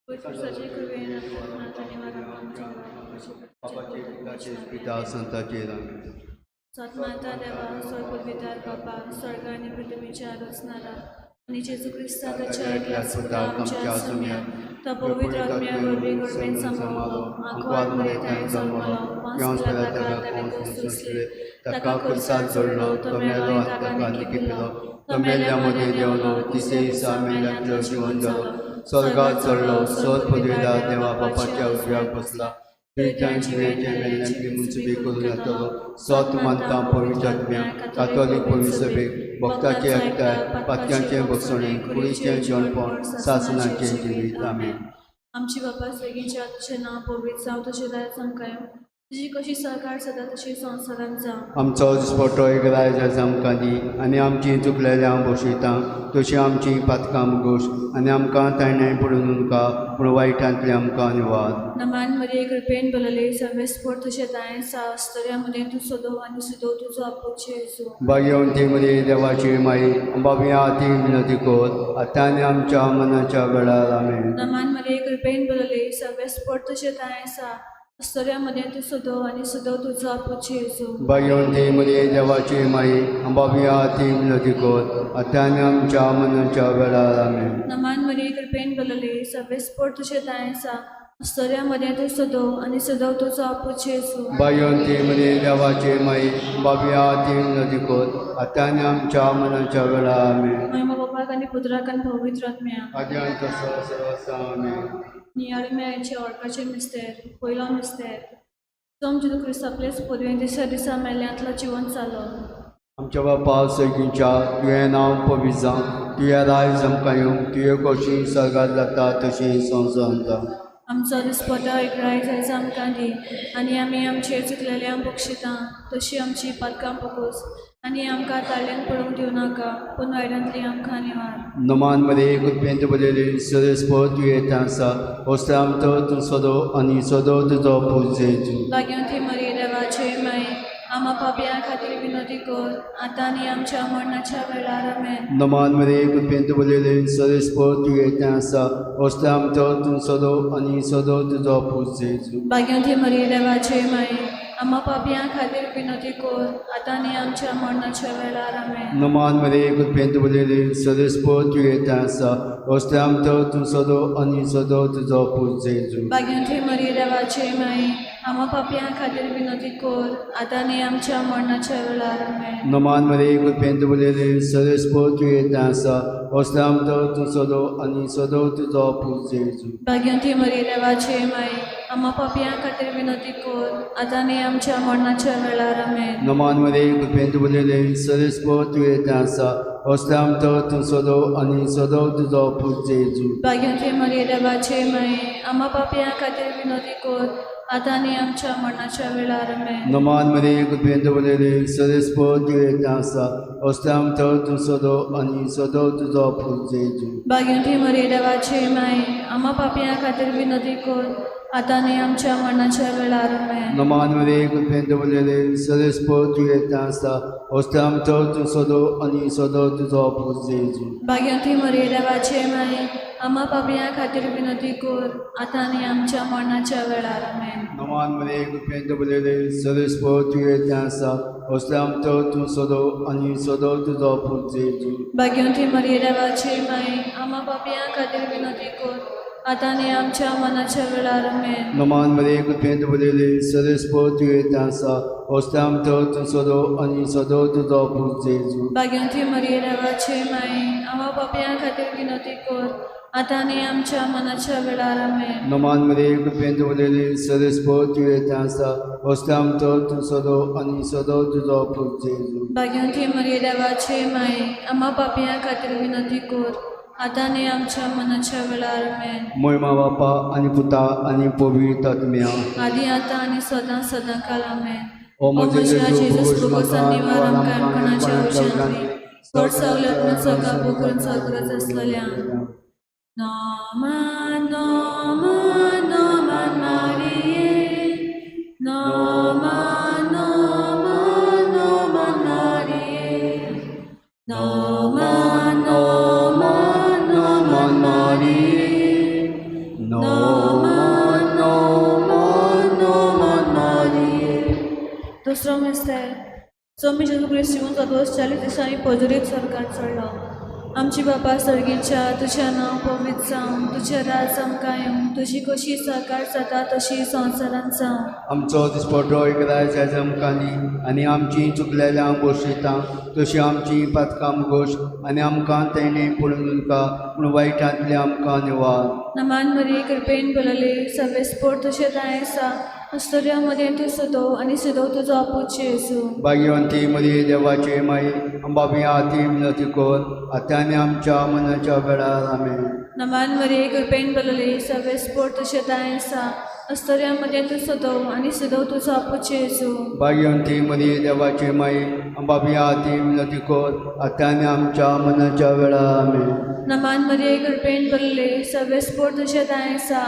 पिता संताचे सतमाता देवा स्वर्गपुरवितार बापा स्वर्ग आनी पृथ्वीच्या रचणारा आनी जेजू क्रिस्ताच्या एकल्याच पुता आमच्या सुम्या तो पवित्र आत्म्या वरवीं गर्भेंत समावलो आंकवार मरेताय जल्मलो पांच पिलाताका ताणें सोंसले ताका खुर्सार चडलो तो मेलो आनी ताका निकिपलो तो मेल्ल्या मदीं देंवलो तिसरे दिसा मेल्ल्यांतलो जिवन जालो स्वर्गात चडलो सोद पदवीदार देवा बापाच्या उजव्याक बसला थंयच्यान जिवेचे मेल्ल्यांतली मुंसबी करून येतलो सत मानता पवित्र आत्म्या कातोलीक पवित्र सभेक भक्ताचे एकठांय पातक्यांचें भोगसणें कुडीचें जेवणपण सासणाचें जिवीत. आमेन. आमची बापा स्वर्गीच्या तुजें नांव पवित्र जावं तुजें राज्य आमकां येवं तुजी कशी सरकार जाता तशी संवसारांत जावं. आमचो दिसपट्टो एक रायज आयज आमकां दी आनी आमची चुकलेल्या हांव भोगशिता तशी आमची पातकां भोगोश आनी आमकां ताणें पडून नाका पूण वायटांतलें आमकां निवार. नमान मरिये कृपेन भरलेली सर्वेस्पर तुजें दायें आसा अस्तुऱ्यां मदीं तूं सदो आनी सुदो तुजो आपूत जेजू. भाग्यवंती मरिये देवाची माई बाबया ती विनती कर आतां आनी आमच्या मनाच्या वेळार. आमेन. नमान मरिये कृपेन भरलेली सर्वेस्पर तुजें दायें आसा अस्तुऱ्यां मदीं तूं सदो आनी सुदो तुजो आपूत जेजू. भाग्यवंती मरिये देवाची माई बाबया ती विनती कर आतां आनी आमच्या मनाच्या वेळार. आमेन. नमान मरिये कृपेन भरलेली सर्वेस्पर तुजें दायें आसा अस्तुऱ्यां मदीं तूं सदो आनी सदो तुजो आपूत जेजू. भाग्यवंती मरिये देवाची माई बाबया ती विनती कर आतां आनी आमच्या मनाच्या वेळार. आमेन. महिमा बापाक आनी पुत्राक आनी पवित्र आत्म्याक. आदी आनी तसो सर्व आमेन. नियाळम्याचे ओळखाचे मिस्तेर पयलो मिस्तेर सोम जेजू क्रिस्त आपलेच पदवेन दिसा दिसा मेल्ल्यांतलो जिवन जालो. आमच्या बापा सगळींच्या तुवें नांव पवित्र जावं तुवें रायज आमकां येवं तुवें कशी सर्गात जाता तशी संवसारांत जावं. आमचो दिसपटो एक रायज आयज आमकां दी आनी आमी आमचेर चुकलेल्यांक बक्षिता तशी आमची पातकां पोकोस आनी आमकां ताळ्यान पडूंक दिवं नाका पूण वायटांतली आमकां निवार. नमान मरिये कृपेन भरलेली सर्वेस्पर तुवें आसा होस्त्या आमचो तूं सदो आनी सदो तुजो पूत जेजू. भाग्यवंती मरिये देवाचे माई आमा पापयां खातीर विनोदी कर आतां आनी आमच्या मरणाच्या वेळार. आमेन. नमान मरिये कृपेन भरलेली सर्वेस्पर तुवें आसा होस्त्या आमचो तूं सदो आनी सदो तुजो पूत जेजू. भाग्यवंती मरिये देवाचे माई आमा पापयां खातीर विनोदी कर आतां आनी आमच्या मरणाच्या वेळार. आमेन. नमान मरिये कृपेन भरलेली सर्वेस्पर तुवें आसा होस्त्या आमचो तूं सदो आनी सदो तुजो पूत जेजू. भाग्यवंती मरिये देवाचे माई आमा पापयां खातीर विनोदी कर आतां आनी आमच्या मरणाच्या वेळार. आमेन. नमान मरिये कृपेन भरलेली सर्वेस्पर तुवें आसा होस्त्या आमचो तूं सदो आनी सदो तुजो पूत जेजू. भाग्यवंती मरिये देवाचे माई आमा पापयां खातीर विनोदी कर आतां आनी आमच्या मरणाच्या वेळार. आमेन. नमान मरिये कृपेन भरलेली सर्वेस्पर तुवें आसा होस्त्या आमचो तूं सदो आनी सदो तुजो पूत जेजू. भाग्यवंती मरिये देवाचे माई आमा पापयां खातीर विनोदी कर आतां आनी आमच्या मरणाच्या वेळार. आमेन. नमान मरिये कृपेन भरलेली सर्वेस्पर तुवें आसा होस्त्या आमचो तूं सदो आनी सदो तुजो पूत जेजू. भाग्यवंती मरिये देवाचे माई आमा पापयां खातीर विनोदी कर आतां आनी आमच्या मरणाच्या वेळार. आमेन. नमान मरिये कृपेन भरलेली सर्वेस्पर तुवें आसा होस्त्या आमचो तूं सदो आनी सदो तुजो पूत जेजू. भाग्यवंती मरिये देवाचे माई आमा पापयां खातीर विनोदी कर आतां आनी आमच्या मरणाच्या वेळार. आमेन. नमान मरिये कृपेन भरलेली सर्वेस्पर तुवें आसा होस्त्या आमचो तूं सदो आनी सदो तुजो पूत जेजू. भाग्यवंती मरिये देवाचे माई आमा पापयां खातीर विनोदी कर आतां आनी आमच्या मरणाच्या वेळार. आमेन. नमान मरिये कृपेन भरलेली सर्वेस्पर तुवें आसा होस्त्या आमचो तूं सदो आनी सदो तुजो पूत जेजू. भाग्यवंती मरिये देवाचे माई आमा पापयां खातीर विनोदी कर आतां आनी आमच्या मरणाच्या वेळार. आमेन. नमान मरिये कृपेन भरलेली सर्वेस्पर तुवें आसा होस्त्या आमचो तूं सदो आनी सदो तुजो पूत जेजू. भाग्यवंती मरिये देवाचे माई आमा पापयां खातीर विनोदी कर आतां आनी आमच्या मरणाच्या वेळार. आमेन. महिमा बापा आनी पुता आनी पवित्र आत्म्या. आदी आतां आनी सदां सदां काल. आमेन. ओ म्हजे जेजू भोगोस भोगोस आनी म्हाका निवार निवार आमकां आमकां कोणाच्या कोणाच्या उशांतली चड सवलत सगळं पोखरून सगळंच आसलेल्या. नमान नमान नमान मारिये नमान नमान नमान मारिये नमान नमान नमान मारिये नोमान नोमान नोमान मारिये. दुसरो मिस्तेर. स्वामी जेजू क्रिस्त जिवन जातकच 40 दिसांनी पदरीत स्वर्गात चडलो. आमची बापा सर्गीच्या, तुजें नांव पवित्र जावं, तुजें राज आमकां येवं, तुजी कशी सरकार जाता तशी संवसारांत जावं. आमचो दिसपटो एक दायज आयज आमकां दी आनी आमची चुकलेल्या गोश्टितां तशी आमची पातकां गोश आनी आमकां तेणे पडून नाका पूण वायटांतले आमकां निवार. नमान मरी कृपेन बोलले सवेस्पोट तुजें दायें आसा, अस्तुऱ्यां मदें तूं सदो आनी सदो तुजो आपूत जेजू. भाग्यवंती मरी देवाचे माई, अंबाबी आती विनती कर आतां आनी आमच्या मनाच्या वेळार. आमेन. नमान मरी कृपेन बोलले सवेस्पोट तुजें दायें आसा, अस्तुऱ्यां मदें तूं सदो आनी सदो तुजो आपूत जेजू. भाग्यवंती मरी देवाचे माई, अंबाबी आती विनती कर आतां आनी आमच्या मनाच्या वेळार. आमेन. नमान मरिये कृपेन भरले सवेस्पोट तुजें दायें आसा,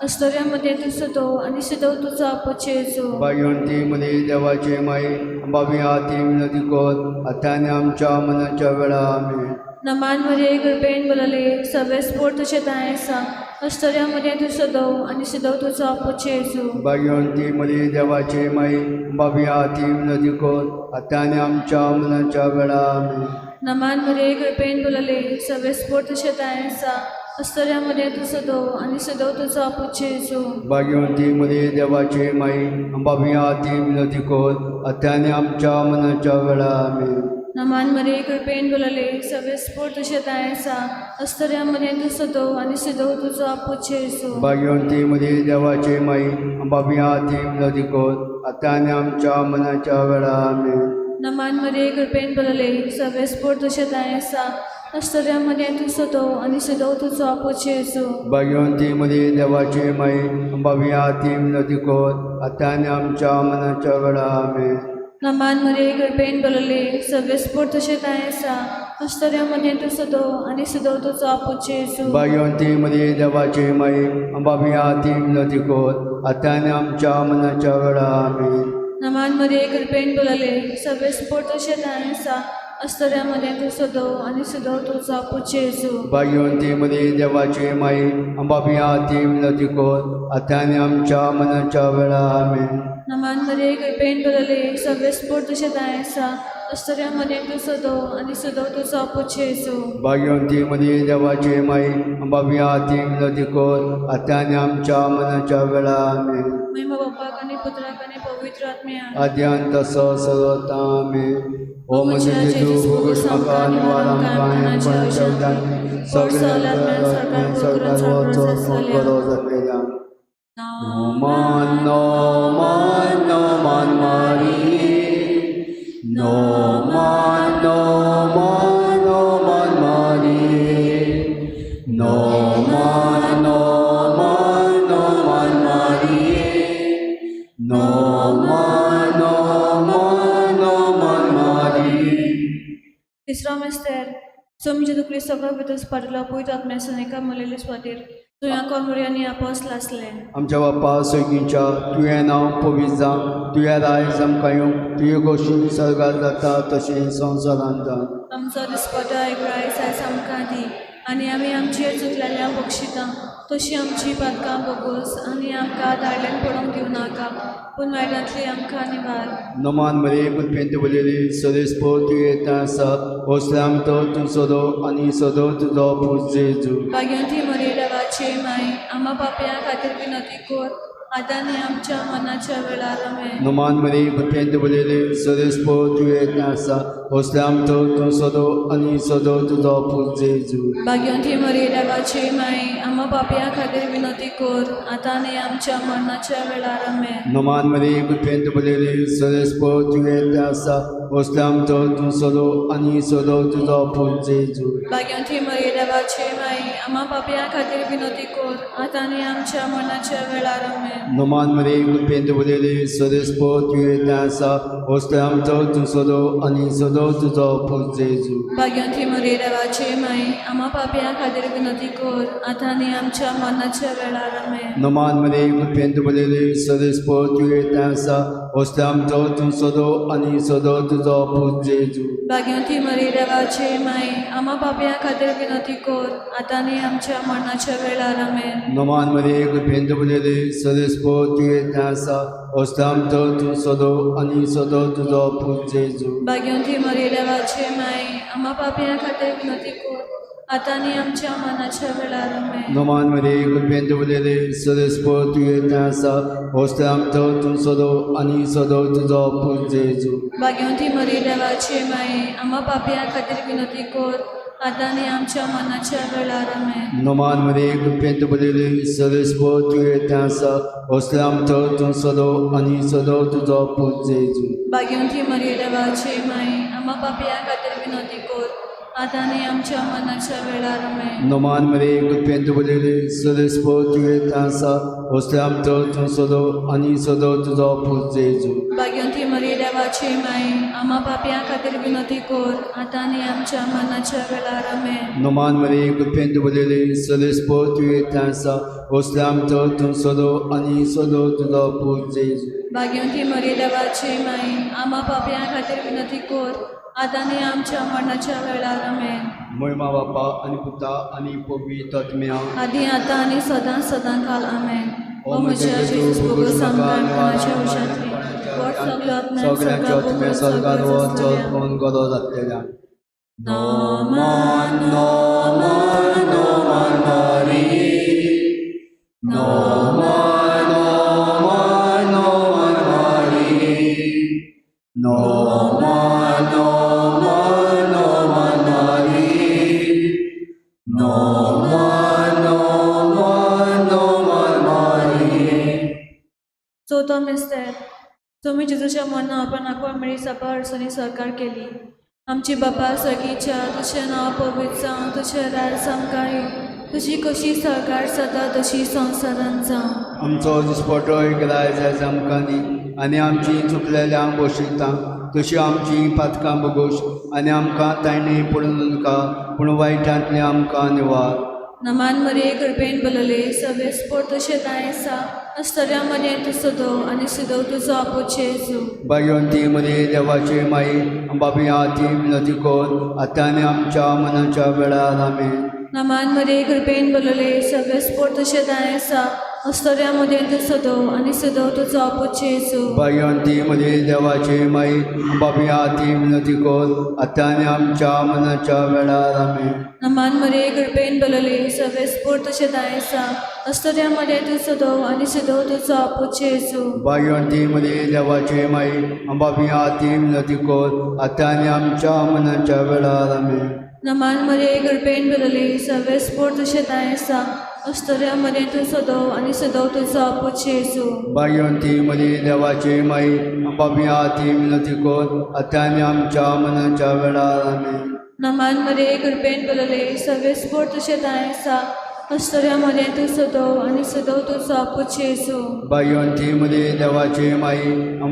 अस्तुऱ्यां मदें तूं सदो आनी सदो तुजो आपूत जेजू. भाग्यवंती मरी देवाचे माई, अंबाबी आती विनती कर आतां आनी आमच्या मनाच्या वेळार. आमेन. नमान मरिये कृपेन भरले सवेस्पोट तुजें दायें आसा, अस्तुऱ्यां मदें तूं सदो आनी सदो तुजो आपूत जेजू. भाग्यवंती मरी देवाचे माई, अंबाबी आती विनती कर आतां आनी आमच्या मनाच्या वेळार. आमेन. नमान मरिये कृपेन भरले सवेस्पोट तुजें दायें आसा, अस्तुऱ्यां मदें तूं सदो आनी सदो तुजो आपूत जेजू. भाग्यवंती मरी देवाचे माई, अंबाबी आती विनती कर आतां आनी आमच्या मनाच्या वेळार. आमेन. नमान मरिये कृपेन भरले सवेस्पोट तुजें दायें आसा, अस्तुऱ्यां मदें तूं सदो आनी सदो तुजो आपूत जेजू. भाग्यवंती मरी देवाचे माई, अंबाबी आती विनती कर आतां आनी आमच्या मनाच्या वेळार. आमेन. नमान मरिये कृपेन भरले सवेस्पोट तुजें दायें आसा, अस्तुऱ्यां मदें तूं सदो आनी सदो तुजो आपूत जेजू. भाग्यवंती मरी देवाचे माई, अंबाबी आती विनती कर आतां आनी आमच्या मनाच्या वेळार. आमेन. नमान मरिये कृपेन भरले सवेस्पोट तुजें दायें आसा, अस्तुऱ्यां मदें तूं सदो आनी सदो तुजो आपूत जेजू. भाग्यवंती मरी देवाचे माई, अंबाबी आती विनती कर आतां आनी आमच्या मनाच्या वेळार. आमेन. नमान मरिये कृपेन भरले सवेस्पोट तुजें दायें आसा, अस्तुऱ्यां मदें तूं सदो आनी सदो तुजो आपूत जेजू. भाग्यवंती मरी देवाचे माई, अंबाबी आती विनती कर आतां आनी आमच्या मनाच्या वेळार. आमेन. नमान मरिये कृपेन भरले सवेस्पोट तुजें दायें आसा, अस्तुऱ्यां मदें तूं सदो आनी सदो तुजो आपूत जेजू. भाग्यवंती मरी देवाचे माई, अंबाबी आती विनती कर आतां आनी आमच्या मनाच्या वेळार. आमेन. महिमा बापाक आनी पुत्राक आनी पवित्र आत्म्याक. आद्यान तसो सर्वता. आमेन. ओ म्हजे जेजू, भोगोश म्हाका निवार आमकां सगळ्या सरकार वचो बरो जातलेल्या. नोमान नोमान नोमान मारिये, नोमान नोमान नोमान मारिये, नोमान नोमान नोमान मारिये, नोमान नोमान नोमान मारिये. तिसरो मिस्तेर. स्वामी जेजू क्रिस्त सगळो भितर पाटलो पवित्र आत्म्या सनेका मलेले स्वातीर तुवें कोमरी आनी आपोसल आसले. आमच्या बापा सगळींच्या, तुवें नांव पवित्र जावं, तुवें रायज आमकां येवं, तुवें गोश्टी सर्गार जाता तशें संवसारांत जावं. आमचो दिसपटो एक रायस आयज आमकां दी आनी आमी आमचेर चुकलेल्या बक्षितां तशी आमची पातकां बोगोस आनी आमकां धाडल्यान पडोवंक दिवं नाका पूण वायटांतली आमकां निवार. नमान मरे कृपेंत उलयली सरेस्पो तूं येता आसा, होसलाम तो तूं सदो आनी सदो तुजो पूत जेजू. भाग्यवंती मरे देवाची माय, आमा पापयां खातीर विनती कर आतां आनी आमच्या मनाच्या वेळार. आमेन. नमान मरे कृपेंत उलयली सरेस्पो तूं येता आसा, होसलाम तो तूं सदो आनी सदो तुजो पूत जेजू. भाग्यवंती मरे देवाची माय, आमा पापयां खातीर विनती कर आतां आनी आमच्या मरणाच्या वेळार. आमेन. नमान मरे कृपेंत उलयली सरेस्पो तूं येता आसा, होसलाम तो तूं सदो आनी सदो तुजो पूत जेजू. भाग्यवंती मरे देवाची माय, आमा पापयां खातीर विनती कर आतां आनी आमच्या मरणाच्या वेळार. आमेन. नमान मरे कृपेंत उलयली सरेस्पो तूं येता आसा, होसलाम तो तूं सदो आनी सदो तुजो पूत जेजू. भाग्यवंती मरे देवाची माय, आमा पापयां खातीर विनती कर आतां आनी आमच्या मरणाच्या वेळार. आमेन. नमान मरे कृपेंत उलयली सरेस्पो तूं येता आसा, होसलाम तो तूं सदो आनी सदो तुजो पूत जेजू. भाग्यवंती मरे देवाची माय, आमा पापयां खातीर विनती कर आतां आनी आनी आमच्या मरणाच्या वेळार आमेन. नमान मरिये कृपेन भरलेले सदेस्पोत तुवें थंय आसा ओस्तामचो तूं सदो आनी सदो तुजो पूत जेजू. भाग्यवंती मरिये देवाचे माई, आम्हा पापयां खातीर विनवती कर आतां आनी आमच्या मरणाच्या वेळार आमेन. नमान मरिये कृपेन भरलेले सदेस्पोत तुवें थंय आसा ओस्तामचो तूं सदो आनी सदो तुजो पूत जेजू. भाग्यवंती मरिये देवाचे माई, आम्हा पापयां खातीर विनवती कर आतां आनी आमच्या मरणाच्या वेळार आमेन. नमान मरिये कृपेन भरलेले सदेस्पोत तुवें थंय आसा ओस्तामचो तूं सदो आनी सदो तुजो पूत जेजू. भाग्यवंती मरिये देवाचे माई, आम्हा पापयां खातीर विनवती कर आतां आनी आमच्या मरणाच्या वेळार आमेन. नमान मरिये कृपेन भरलेले सदेस्पोत तुवें थंय आसा ओस्तामचो तूं सदो आनी सदो तुजो पूत जेजू. भाग्यवंती मरिये देवाची माई, आम्हा पापयां खातीर विनवती कर आतां आनी आमच्या मरणाच्या वेळार आमेन. नमान मरिये कृपेन भरलेले सदेस्पोत तुवें थंय आसा ओस्तामचो तूं सदो आनी सदो तुजो पूत जेजू. भाग्यवंती मरिये देवाची माई, आम्हा पापयां खातीर विनवती कर आतां आनी आमच्या मरणाच्या वेळार आमेन. महिमा बापा आनी पुता आनी पवित्र आत्म्या, आदी आतां आनी सदां सदां काल आमेन. ओ म्हज्या जेजू भोगोस आमकां कोणाच्या उशांतली पोट सगलो आत्म्यान सगळ्यांच्या आत्म्या स्वर्गात वच कोण गरो जातलेल्या. नमन नमन नमन मरिये, नमन नमन नमन मरिये, नमन नमन नमन मरिये, नमन नमन नमन मरिये. चवथो मिस्तेर. तुमी जेजूच्या मरणा उपरांत आकवा मेळी सभा अडचणी सरकार केली. आमची बापा सर्गीच्या, तुजें नांव पवित्र जावं, तुजें राज आमकां येवं, तुजी कशी सरकार जाता तशी संवसारांत जावं. आमचो दिसपटो एक आयज आमकां दी आनी आमची चुकलेल्यांक बसयता तशी आमची पातकां बगोश आनी आमकां तांणी पडून नाका पूण वायटांतलें आमकां निवार. नमान मरिये कृपेन भरलेले सवेस्पोट तुजें दायें आसा, अस्तऱ्यां मदें तूं सदो आनी सदो तुजो आपूत जेजू. भाग्यवंती मरिये देवाची माई, बाबी ती विनवती कर आतां आनी आमच्या मनाच्या वेळार आमेन. नमान मरिये कृपेन भरलेले सवेस्पोट तुजें दायें आसा, अस्तऱ्यां मदें तूं सदो आनी सदो तुजो आपूत जेजू. भाग्यवंती मरिये देवाची माई, बाबी ती विनवती कर आतां आनी आमच्या मनाच्या वेळार आमेन. नमान मरिये कृपेन भरलेले सवेस्पोट तुजें दायें आसा, अस्तऱ्यां मदें तूं सदो आनी सदो तुजो आपूत जेजू. भाग्यवंती मरिये देवाची माई, बाबी ती विनवती कर आतां आनी आमच्या मनाच्या वेळार आमेन. नमान मरिये कृपेन भरलेले सवेस्पोट तुजें दायें आसा, अस्तऱ्यां मदें तूं सदो आनी सदो तुजो आपूत जेजू. भाग्यवंती मरिये देवाची माई, बाबी ती विनवती कर आतां आनी आमच्या मनाच्या वेळार आमेन. नमान मरिये कृपेन भरलेले सवेस्पोट तुजें दायें आसा, अस्तऱ्यां मदें तूं सदो आनी सदो तुजो आपूत जेजू. भाग्यवंती मरिये देवाची माई,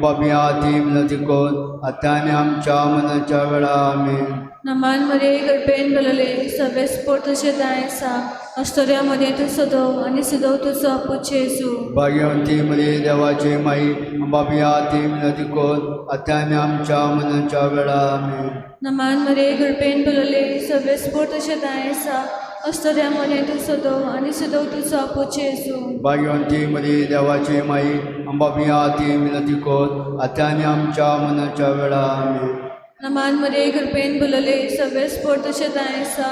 बाबी ती विनवती कर आतां आनी आमच्या मनाच्या वेळार आमेन. नमान मरिये कृपेन भरलेले सवेस्पोट तुजें दायें आसा, अस्तऱ्यां मदें तूं सदो आनी सदो तुजो आपूत जेजू. भाग्यवंती मरिये देवाची माई, बाबी ती विनवती कर आतां आनी आमच्या मनाच्या वेळार आमेन. नमान मरिये कृपेन भरलेले सवेस्पोट तुजें दायें आसा, अस्तऱ्यां मदें तूं सदो आनी सदो तुजो आपूत जेजू. भाग्यवंती मरिये देवाची माई, बाबी ती विनवती कर आतां आनी आमच्या मनाच्या वेळार आमेन. नमान मरिये कृपेन भरलेले सवेस्पोट तुजें दायें आसा,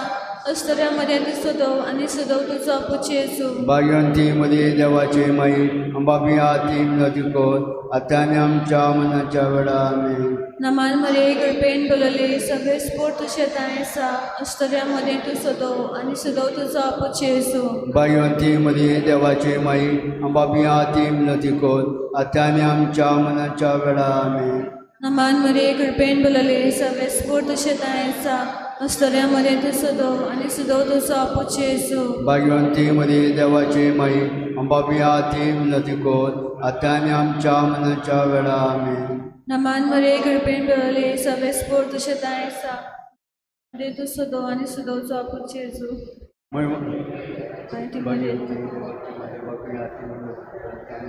अस्तऱ्यां मदें तूं सदो आनी सदो तुजो आपूत जेजू. भाग्यवंती मरिये देवाची माई, बाबी ती विनवती कर आतां आनी आमच्या मनाच्या वेळार आमेन. नमान मरिये कृपेन भरलेले सवेस्पोट तुजें दायें आसा, अस्तऱ्यां मदें तूं सदो आनी सदो तुजो आपूत जेजू. भाग्यवंती मरिये देवाची माई, बाबी ती विनवती कर आतां आनी आमच्या मनाच्या वेळार आमेन. नमान मरिये कृपेन भरलेले सवेस्पोट तुजें दायें आसा, अस्तऱ्यां मदें तूं सदो आनी सदो तुजो आपूत जेजू. भाग्यवंती मरिये देवाची माई, बाबी ती विनवती कर आतां आनी आमच्या मनाच्या वेळार आमेन. नमान मरिये कृपेन भरलेले सवेस्पोट तुजें दायें आसा, मदें तूं सदो आनी सदोचो आपूत जेजू.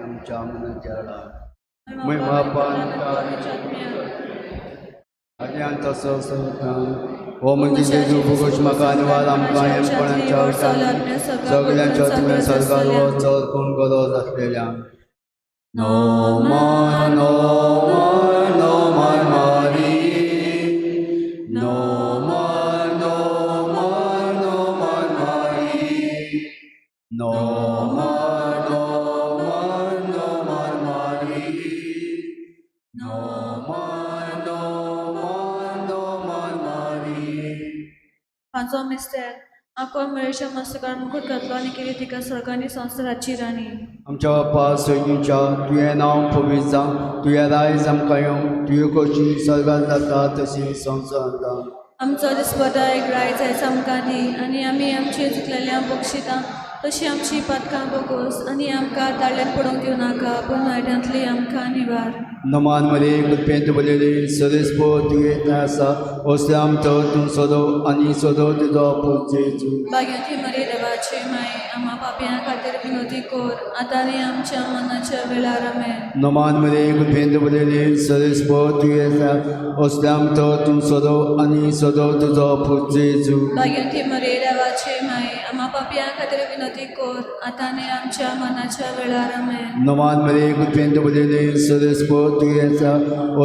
आमच्या मनाच्या वेळार महिमा आत्म्या आनी तसो हो म्हणजे जेजू भोगोश म्हाका आनी वाल आमकां हेमपणाच्या सगळ्यांच्या तुवें स्वर्गार वच चड कोण गरज आसलेल्या. नमो नमो नमो मारी नमो नमो नमो मारी नमो नमो नमो मारी नमो नमो नमो मारी. पांचवो मिस्तेर आंकवार मरेच्या मस्तकार मुकुट घातलो आनी केली तिका स्वर्गांनी संवसाराची राणी. आमच्या बापा सैनीच्या तुवें नांव पवित्र जावं, तुवें रायज आमकां येवं, तुवें कशी स्वर्गात जाता तशी संवसारांत जावं. आमचो दिसपटा एक रायज आयज आमकां दी आनी आमी आमची चुकलेल्या बक्षितां तशी आमची पातकां बोगोस आनी आमकां ताळ्यान पडोवंक दिवं नाका पूण वायटांतली आमकां निवार. नमान मरे कृपेंत बरयले सरेस्पो तुवें आसा असले आमचो तूं सदो आनी सदो तुजो पूत जेजू. भाग्यांची मरे देवाची माय आमा पापयां खातीर विनोती कोर आतां आनी आमच्या मनाच्या वेळार. आमेन. नमान मरे कृपेंत बरयले सरेस्पो तुवें आसा असले आमचो तूं सदो आनी सदो तुजो पूत जेजू. भाग्यांची मरे देवाची माय आमा पापयां खातीर विनोती कोर आतां आनी आमच्या मनाच्या वेळार. आमेन. नमान मरे कृपेंत बरयले सरेस्पो तुवें आसा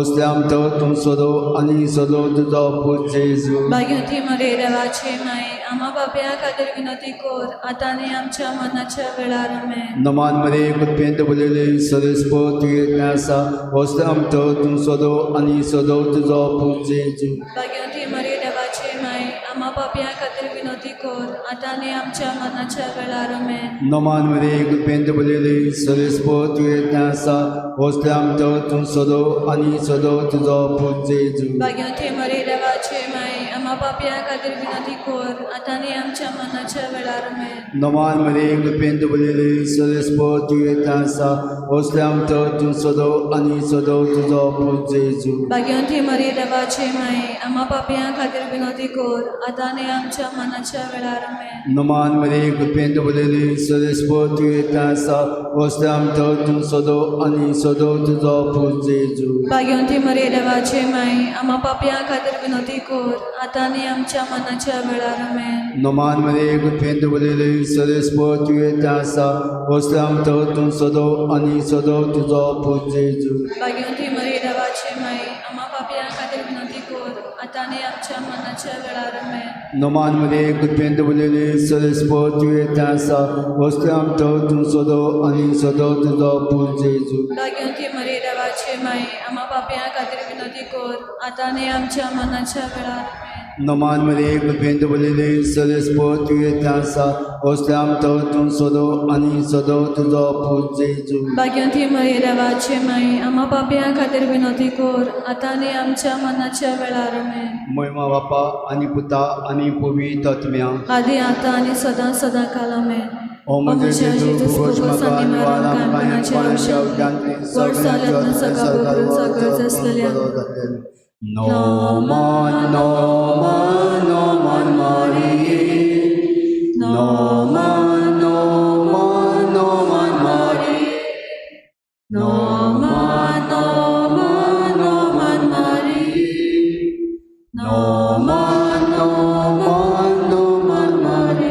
असले आमचो तूं सदो आनी सदो तुजो पूत जेजू. भाग्यांची मरे देवाची माय आमा पापयां खातीर विनोती कोर आतां आनी आमच्या मनाच्या वेळार. आमेन. नमान मरे कृपेंत बरयले सरेस्पो तुवें आसा असले आमचो तूं सदो आनी सदो तुजो पूत जेजू. भाग्यांची मरे देवाची माय आमा पापयां खातीर विनोती कोर आतां आनी आमच्या मनाच्या वेळार. आमेन. नमान मरे कृपेंत बरयले सरेस्पो तुवें आसा असले आमचो तूं सदो आनी सदो तुजो पूत जेजू. भाग्यांची मरे देवाची माय आमा पापयां खातीर विनोती कोर आतां आनी आमच्या मनाच्या वेळार. आमेन. नमान मरे कृपेंत बरयले सरेस्पो तुवें आसा असले आमचो तूं सदो आनी सदो तुजो पूत जेजू. भाग्यांची मरे देवाची माय आमा पापयां खातीर विनोती कोर आतां आनी आमच्या मनाच्या वेळार. आमेन. नमान मरे कृपेंत बरयले सरेस्पो तुवें आसा असले आमचो तूं सदो आनी सदो तुजो पूत जेजू. भाग्यांची मरे देवाची माय आमा पापयां खातीर विनोती कोर आतां आनी आमच्या मनाच्या वेळार. आमेन. नमान मरे कृपेंत बरयले सरेस्पो तुवें आसा असले आमचो तूं सदो आनी सदो तुजो पूत जेजू. भाग्यांची मरे देवाची माय आमा पापयां खातीर विनोती कोर आतां आनी आमच्या मनाच्या वेळार. आमेन. नमान मरे कृपेंत बरयले सरेस्पो तुवें आसा असले आमचो तूं सदो आनी सदो तुजो पूत जेजू. भाग्यांची मरे देवाची माय आमा पापयां खातीर विनोती कोर आतां आनी आमच्या मनाच्या वेळार. आमेन. नमान मरे कृपेंत बरयले सरेस्पो तुवें आसा असले आमचो तूं सदो आनी सदो तुजो पूत जेजू. भाग्यांची मरे देवाची माय आमा पापयां खातीर विनोती कोर आतां आनी आमच्या मनाच्या वेळार. आमेन. महिमा बापा आनी पुता आनी पवित्र आत्म्या आदी आतां आनी सदां सदां काल. आमेन. ओ म्हजे जेजू भोगोश म्हाका आनी वाल आमकां हेमपणाच्या सगळ्यांच्या गरज आसलेल्या. नमो नमो नमो मारी नमो नमो नमो मारी नमो नमो नमो मारी नमो नमो नमो मारी.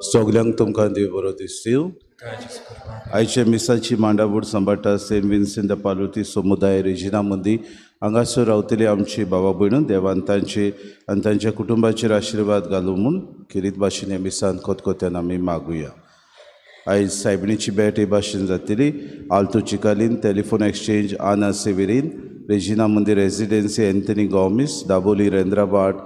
सगल्यांक तुमकां देव बरो दिसतील. आयच्या मिसाची मांडावळ सांबाळटा सेंट विन्सेंट the पालुती समुदाय रेजिना मंदी हांगासर रावतली आमची बाबा भयणू देवान तांचे आनी तांच्या कुटुंबाचेर आशिर्वाद घालूं म्हूण खेरीत भाशेन ह्या मिसान खतखत्यान आमी मागुया. आयज सायबिणीची भेट हे भाशेन जातली. Alto Chicalim, telephone exchange Ana Severin, Regina Mundi residency Anthony Gomes, Dabolim Rendrabhat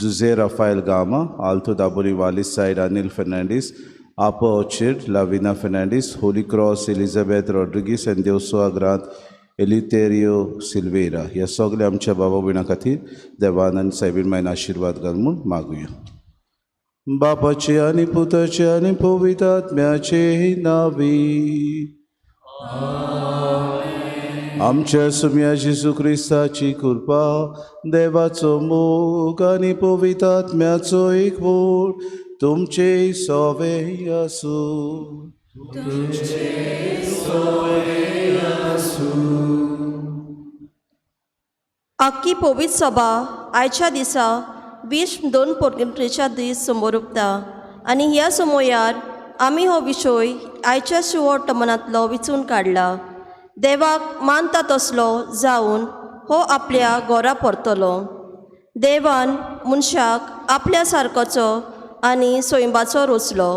Jose Rafael Gama, Alto Dabolim Vali side Anil Fernandes, Apo Orchard Lavina Fernandes, Holy Cross Elizabeth Rodrigues आनी देवसुआ ग्रांत एलितेरियो सिल्वेरा. ह्या सगल्या आमच्या बाबा भयणां खातीर देवान आनी सायबीण मायन आशिर्वाद घाल म्हूण मागुया. बापाचे आनी पुताचे आनी पवित्र आत्म्याचे नांवी आमच्या सुम्या जेजू क्रिस्ताची कृपा, देवाचो मोग आनी पवित्र आत्म्याचो एकवट तुमचे सोवे आसूं. आख्खी पवित्र सभा आयच्या दिसा विश्व दोन पोर्तुगेच्या दीस समोर उरता आनी ह्या समयार आमी हो विशय आयच्या शिवोटमनांतलो विचून काडला. देवाक मानता तसलो जावन हो आपल्या घरा परतलो. देवान मनशाक आपल्या सारकोचो आनी सैमाचो रचलो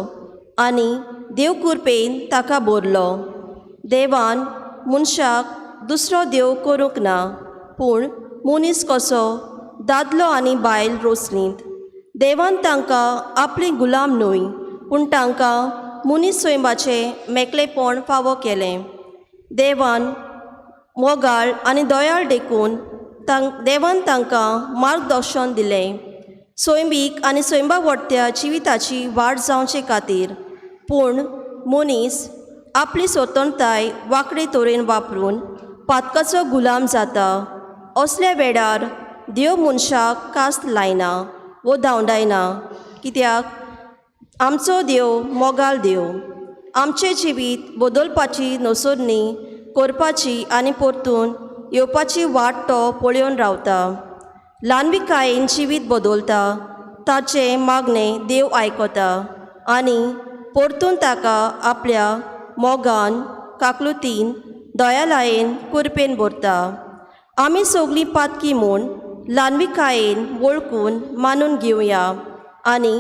आनी देव कृपेन ताका भरलो. देवान मनशाक दुसरो देव करूंक ना, पूण मनीस कसो दादलो आनी बायल रोसलींत. देवान तांकां आपली गुलाम न्हय, पूण तांकां मनीस सैमाचें मेकळेपण फावो केलें. देवान मोगाळ आनी दयाळ देखून देवान तांकां मार्गदर्शन दिलें सैमीक आनी सैमा वडत्या जिविताची वाड जावचे खातीर. पूण मनीस आपली स्वतंत्रताय वांकडी तरेन वापरून पातकाचो गुलाम जाता. असल्या वेळार देव मनशाक कास्त लायना वो धांवडायना, कित्याक आमचो देव मोगाळ देव. आमचें जिवीत बदलपाची नसरणी करपाची आनी परतून येवपाची वाट तो पळोवन रावता. ल्हानविकायेन जिवीत बदलता, ताचें मागणें देव आयकता आनी परतून ताका आपल्या मोगान, काकलुतीन, दयालायेन, कृपेन भरता. आमी सगळीं पातकी म्हूण ल्हानविकायेन वळखून मानून घेवया आनी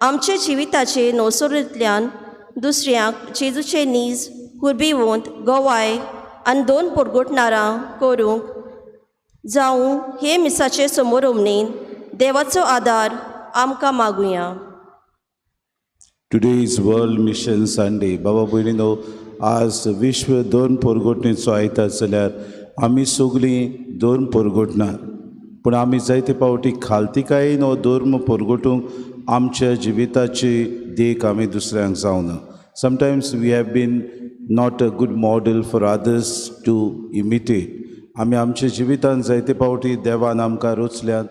आमचे जिविताचे नोसरींतल्यान दुसऱ्यांक जेजूचे नीज कुर्बीवंत गवाय आनी दोन पोरगोटणारां करूंक जावं हे मिसाचे समोर उमणेन देवाचो आदार आमकां मागुया. Today is world mission Sunday. बाबा भयणीनो, आज विश्व दोन पोरगोटणेचो आयतार जाल्यार आमी सगळीं धर्म पोरगोटनात, पूण आमी जायते फावटी खालतिकायेन हो धर्म पोरगोटूंक आमच्या जिविताची देख आमी दुसऱ्यांक जावना. Sometimes we have been not a good model for others to imitate. आमी आमच्या जिवितान जायते फावटी देवान आमकां रचल्यान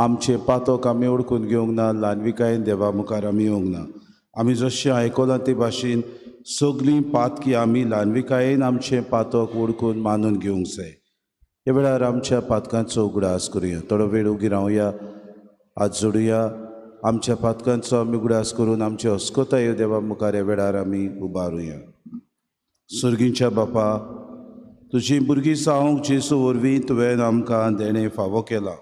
आमचें पातक आमी ओळखून घेवंक ना, ल्हानविकायेन देवा मुखार आमी येवंक ना. आमी जशें आयकलां ते भाशेन सगळीं पातकी आमी ल्हानविकायेन आमचें पातक ओळखून मानून घेवंक जाय. ह्या वेळार आमच्या पातकांचो उगडास करुया. थोडो वेळ उगी रावया, हात जोडुया. आमच्या पातकांचो आमी उगडास करून आमची अस्कताय देवा मुखार ह्या वेळार आमी उबारुया. सर्गीच्या बापा, तुजी भुरगीं जावंक जेजू वरवीं तुवें आमकां देणें फावो केलां,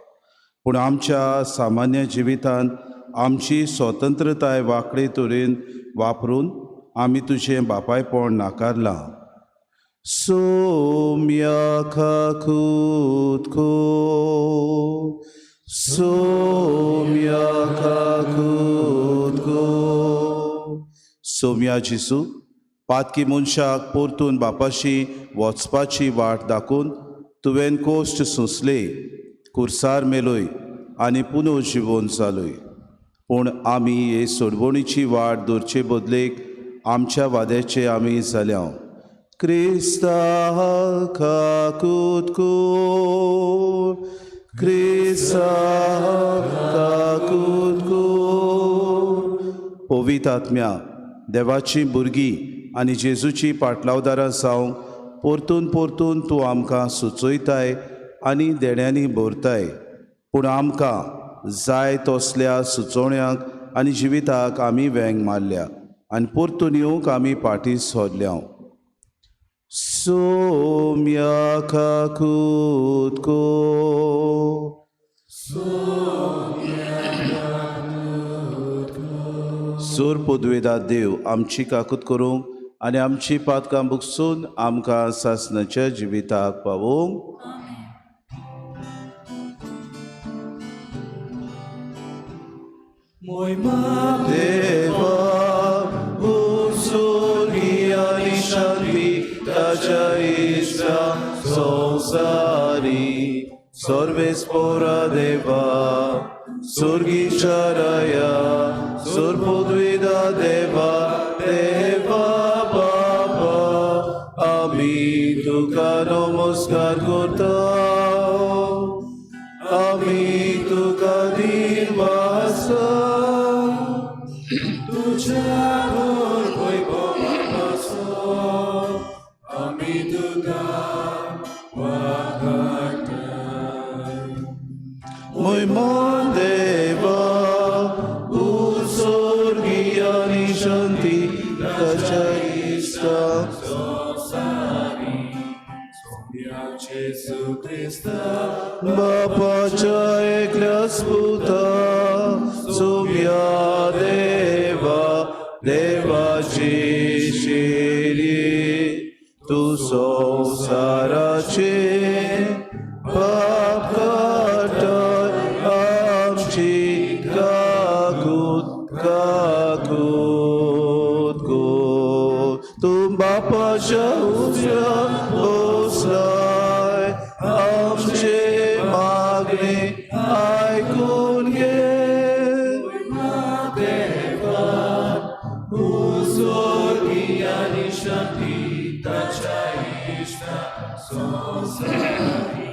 पूण आमच्या सामान्य जिवितांत आमची स्वतंत्रताय वांकडे तरेन वापरून आमी तुजें बापायपण नाकारलां. सोम्या खाकूत खो, सोम्या खाकूत खो. सोम्या जेजू, पातकी मनशाक परतून बापाशी वचपाची वाट दाखोवन तुवें कोश्ट सोंसले, कुर्सार मेलोय आनी पुनः जिवोन जालोय. पूण आमी हे सोडवणीची वाट दवरचे बदलेक आमच्या वाद्याचे आमी जाल्या. क्रिस्ता खाकूत कोर, क्रिस्ता खाकूत कोर. पवित्र आत्म्या, देवाची भुरगीं आनी जेजूची पाटलावदारां जावंक परतून परतून तूं आमकां सुचयताय आनी देण्यांनी भरताय, पूण आमकां जाय तसल्या सुचोवण्यांक आनी जिविताक आमी वेंग मारल्या आनी परतून येवंक आमी फाटीं सरल्या. सोम्या काकूत को. सोर पदवेदा देव आमची काकूत करूंक आनी आमची पातकां बुकसून आमकां सासणाच्या जिविताक पावोवंक. देवा उर्सुली आनी शांती ताच्या इश्टा संवसारी सर्वेस्पोरा देवा सुर्गीच्या राया सुरपुद्विदा देवा देवा बाबा आमी तुका नमस्कार करता, आमी तुका दिनवासा. तुझ्या आमी तुका वाखाणताय. मोयमन देवा उर्सुली आनी शांती ताच्या इश्टा संवसारी सोम्या जेजू क्रिस्ता बापाच्या एकल्याच पुता सोम्या देवा देवाची शिरी तूं संवसाराचे पाप काडटाय आमची काकूत काकूत कर. तूं बापाच्या उजव्या बसलाय आमचे मागणे आयकून घे. देवा उर्सुली आनी शांती ताच्या इश्टा संवसारी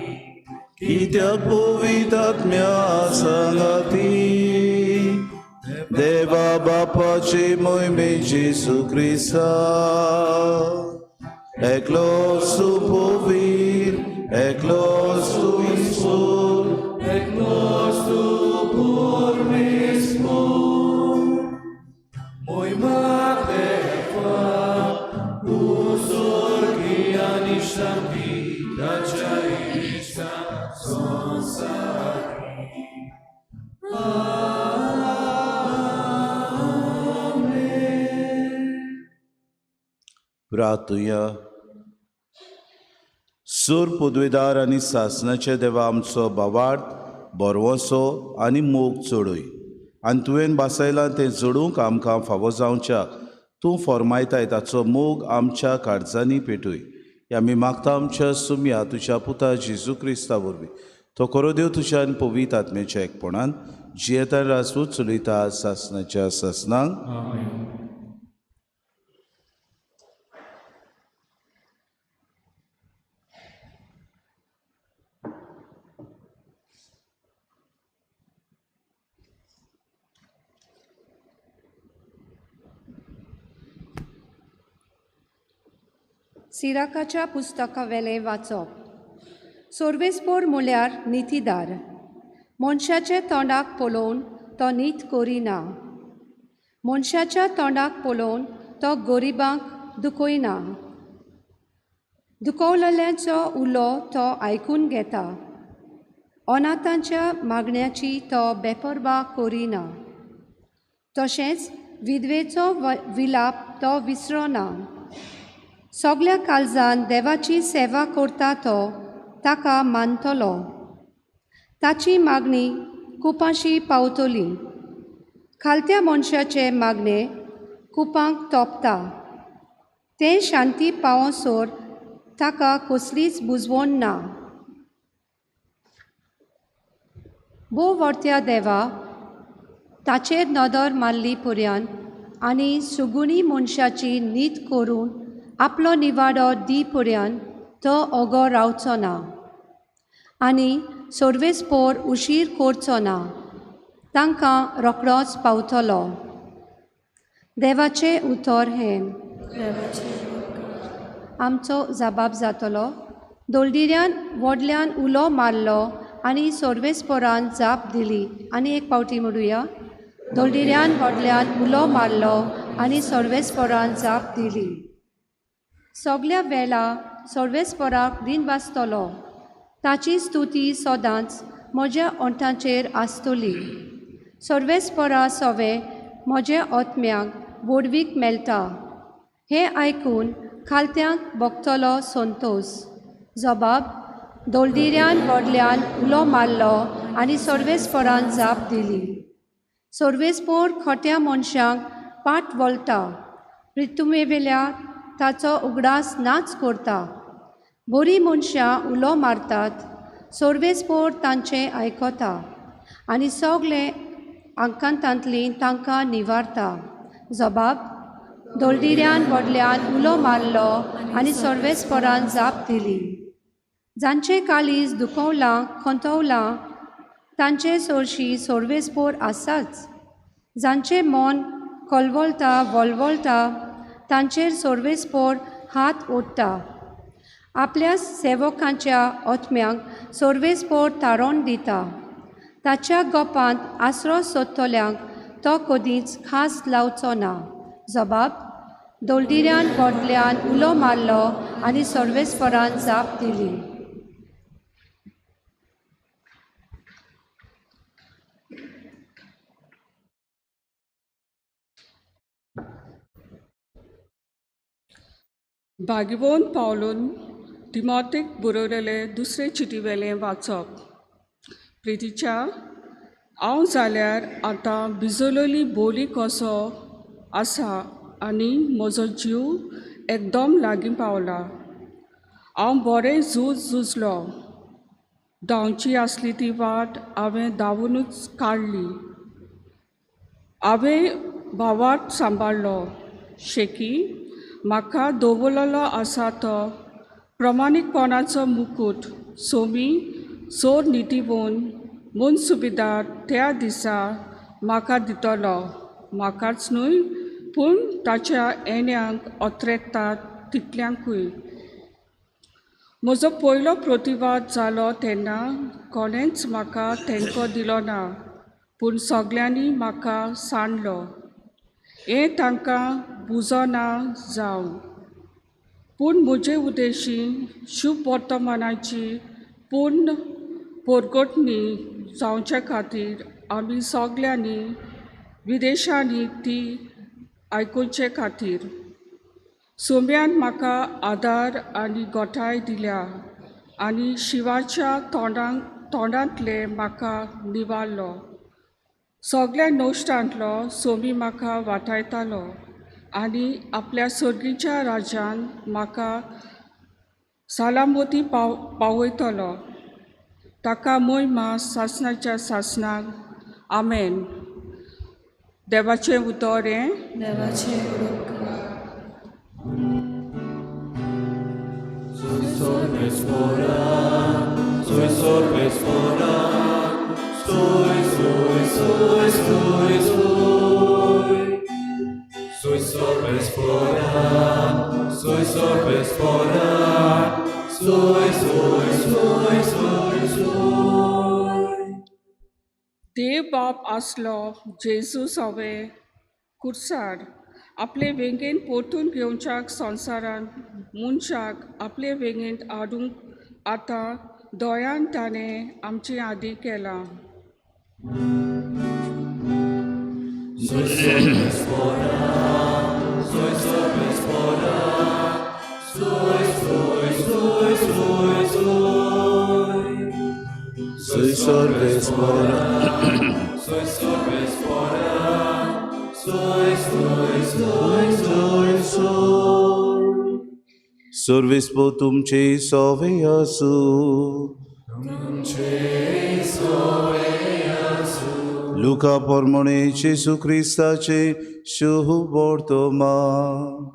कित्याक पवित्र आत्म्या सांगाती देवा बापाचे मोहिमे जेजू क्रिस्ता एकलो सुपवीर एकलो सुईसूर एकलो सुपुरमेस्पोर. मोयमा देवा उर्सुली आनी शांती ताच्या इश्टा संवसारी. आमेन. प्रार्थुया. सूर पदवेदार आनी सासणाचे देवा आमचो बावार्थ बरवसो आनी मोग चडय आनी तुवें भासयलां तें जोडूंक आमकां फावो जावच्याक तूं फॉर्मायताय ताचो मोग आमच्या काळजांनी पेटय. हे आमी मागता आमच्या सुमया तुज्या पुता जेजू क्रिस्ता वरवीं. तो करो देव तुज्या आनी पवित्र आत्म्याच्या एकपणान जियेता राजवट चलयता सासणाच्या सासणांक. सिराकाच्या पुस्तकावेलें वाचप. सोर्वेस्पोर म्हळ्यार नितीदार. मनशाच्या तोंडाक पळोवन तो नीत करिना, मनशाच्या तोंडाक पळोवन तो गरिबांक दुखयना. दुखवलेल्यांचो उलो तो आयकून घेता, अनाथांच्या मागण्याची तो बेपर्वा करिना. तशेंच विधवेचो विलाप तो विसरना. सगल्या काळजान देवाची सेवा करता तो ताका मानतलो. ताची मागणी कुपाशी पावतली. खालत्या मनशाचे मागणे कुपांक तोपता. तें शांती पावसोर ताका कसलीच बुजवण ना. भोव वर्त्या देवा ताचेर नदर मारली पर्यान आनी सुगुणी मनशाची नीत करून आपलो निवाडो दी पर्यान तो ओगो रावचो ना आनी सर्वेस्पोर उशीर करचो ना. तांकां रोखडोच पावतलो. देवाचें उतर हें. आमचो जबाब जातलो. दोलदिऱ्यान व्हडल्यान उलो मारलो आनी सर्वेस्पोरान जाप दिली. आनी एक पावटी म्हणुया. दोलदिऱ्यान व्हडल्यान उलो मारलो आनी सर्वेस्पोरान जाप दिली. सगल्या वेळा सर्वेस्पराक रीण वाचतलो. ताची स्तुती सदांच म्हज्या ओंठांचेर आसतली. सर्वेस्परा सवे म्हज्या आत्म्याक व्हडवीक मेळटा. हें आयकून खालत्यांक भोगतलो संतोश. जबाब दोलदिऱ्यान व्हडल्यान उलो मारलो आनी सर्वेस्परान जाप दिली. सर्वेस्पोर खोट्या मनशांक पाट वळटा, प्रितुमेवेल्या ताचो उगडास नाच करता. बरीं मनशां उलो मारतात, सर्वेस्पोर तांचें आयकता आनी सगळे आकांतांतली तांकां निवारता. जबाब दोलदिऱ्यान व्हडल्यान उलो मारलो आनी सर्वेस्परान जाप दिली. जांचें काळीज दुखवलां खंतवलां तांचे सरशी सर्वेस्पोर आसाच. जांचें मन कलवलता वलवलता तांचेर सर्वेस्पोर हात ओडटा. आपल्या सेवकांच्या आत्म्यांक सर्वेस्पोर तारोण दिता. ताच्या गोपांत आसरो सोदतल्यांक तो कदींच खास लावचो ना. जबाब दोलदिऱ्यान व्हडल्यान उलो मारलो आनी सर्वेस्परान जाप दिली. भाग्यवंत पावलून तिमोतीक बरयलेले दुसरे चिटीवेलें वाचप. प्रितीच्या, हांव जाल्यार आतां भिजवलेली बोली कसो आसा आनी म्हजो जीव एकदम लागीं पावला. हांव बरें झूज झुजलो, धांवची आसली ती वाट हांवें धांवुनूच काडली, हांवें भावार्थ सांबाळ्ळो. शेकी म्हाका दवरलेलो आसा तो प्रमाणीकपणाचो मुकूट सोमी सोर नितीवन मनसुबेदार त्या दिसा म्हाका दितलो, म्हाकाच न्हय पूण ताच्या येण्यांक अत्रेकतात तितल्यांकूय. म्हजो पयलो प्रतिवाद जालो तेन्ना कोणेंच म्हाका तेंको दिलो ना, पूण सगल्यांनी म्हाका सांडलो. हें तांकां बुजना जावं, पूण म्हजे उद्देशी शुभ वर्तमानाची पूर्ण पोरगोटणी जावचे खातीर आमी सगल्यांनी विदेशांनी ती आयकुचे खातीर सोम्यान म्हाका आदार आनी गोठाय दिल्या आनी शिवाच्या तोंडांतले म्हाका निवारलो. सगल्या नश्टांतलो सोमी म्हाका वाटायतालो आनी आपल्या सर्गीच्या राज्यान म्हाका सलामती पावयतलो. ताका मोहिमा सासणाच्या सासणाक. आमेन. देवाचें उतर हें. देवाचें उतर. देव बाप आसलो जेजू सवे कुर्सार आपले वेंगेन परतून घेवच्याक संवसारान मनशाक आपले वेंगेंत हाडूंक आतां दोयान ताणें आमचे आदी केलां. सर्वेस्पोर तुमचे सोवे आसूं. लुका प्रमाणे जेजू क्रिस्ताचे शुभ वर्तमान.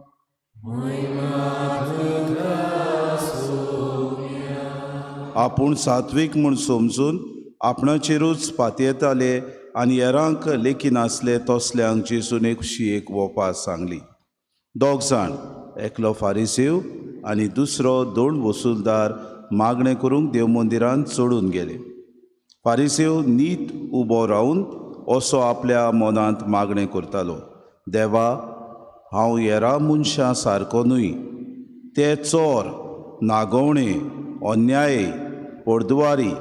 आपूण सात्वीक म्हूण समजून आपणाचेरूच पातयेताले आनी हेरांक लेखिनासले तसल्यांक जेजून एकशी एक वोपा सांगली. दोग जाण, एकलो फारिसेव आनी दुसरो दोन वसुलदार, मागणें करूंक देव मंदिरांत चडून गेले. फारिसेव नीत उबो रावन असो आपल्या मनांत मागणें करतालो, देवा, हांव हेरां मनशां सारको न्हय, ते चोर, नागोवणे, अन्याय, पोरदुवारी.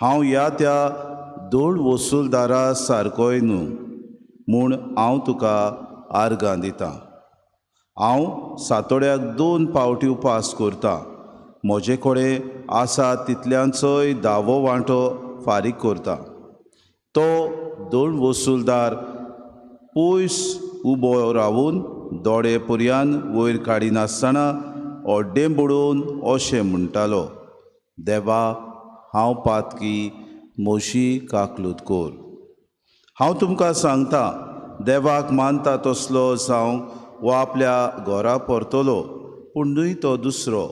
हांव ह्या त्या दोळ वसुलदारा सारकोय न्हू म्हूण हांव तुका आर्गां दितां. हांव सातोड्याक 2 पावटी उपास करतां. म्हजे कडेन आसा तितल्यांचोय दावो वांटो फारीक करता. तो दोळ वसुलदार पयस उबो रावून दोळे पर्यान वयर काडिनासतना अड्डें बुडोवन अशें म्हणटालो, देवा हांव पातकी, म्हजी काकलूत कोर. हांव तुमकां सांगता, देवाक मानता तसलो जावं वो आपल्या घरा परतलो, पूण न्हय तो दुसरो,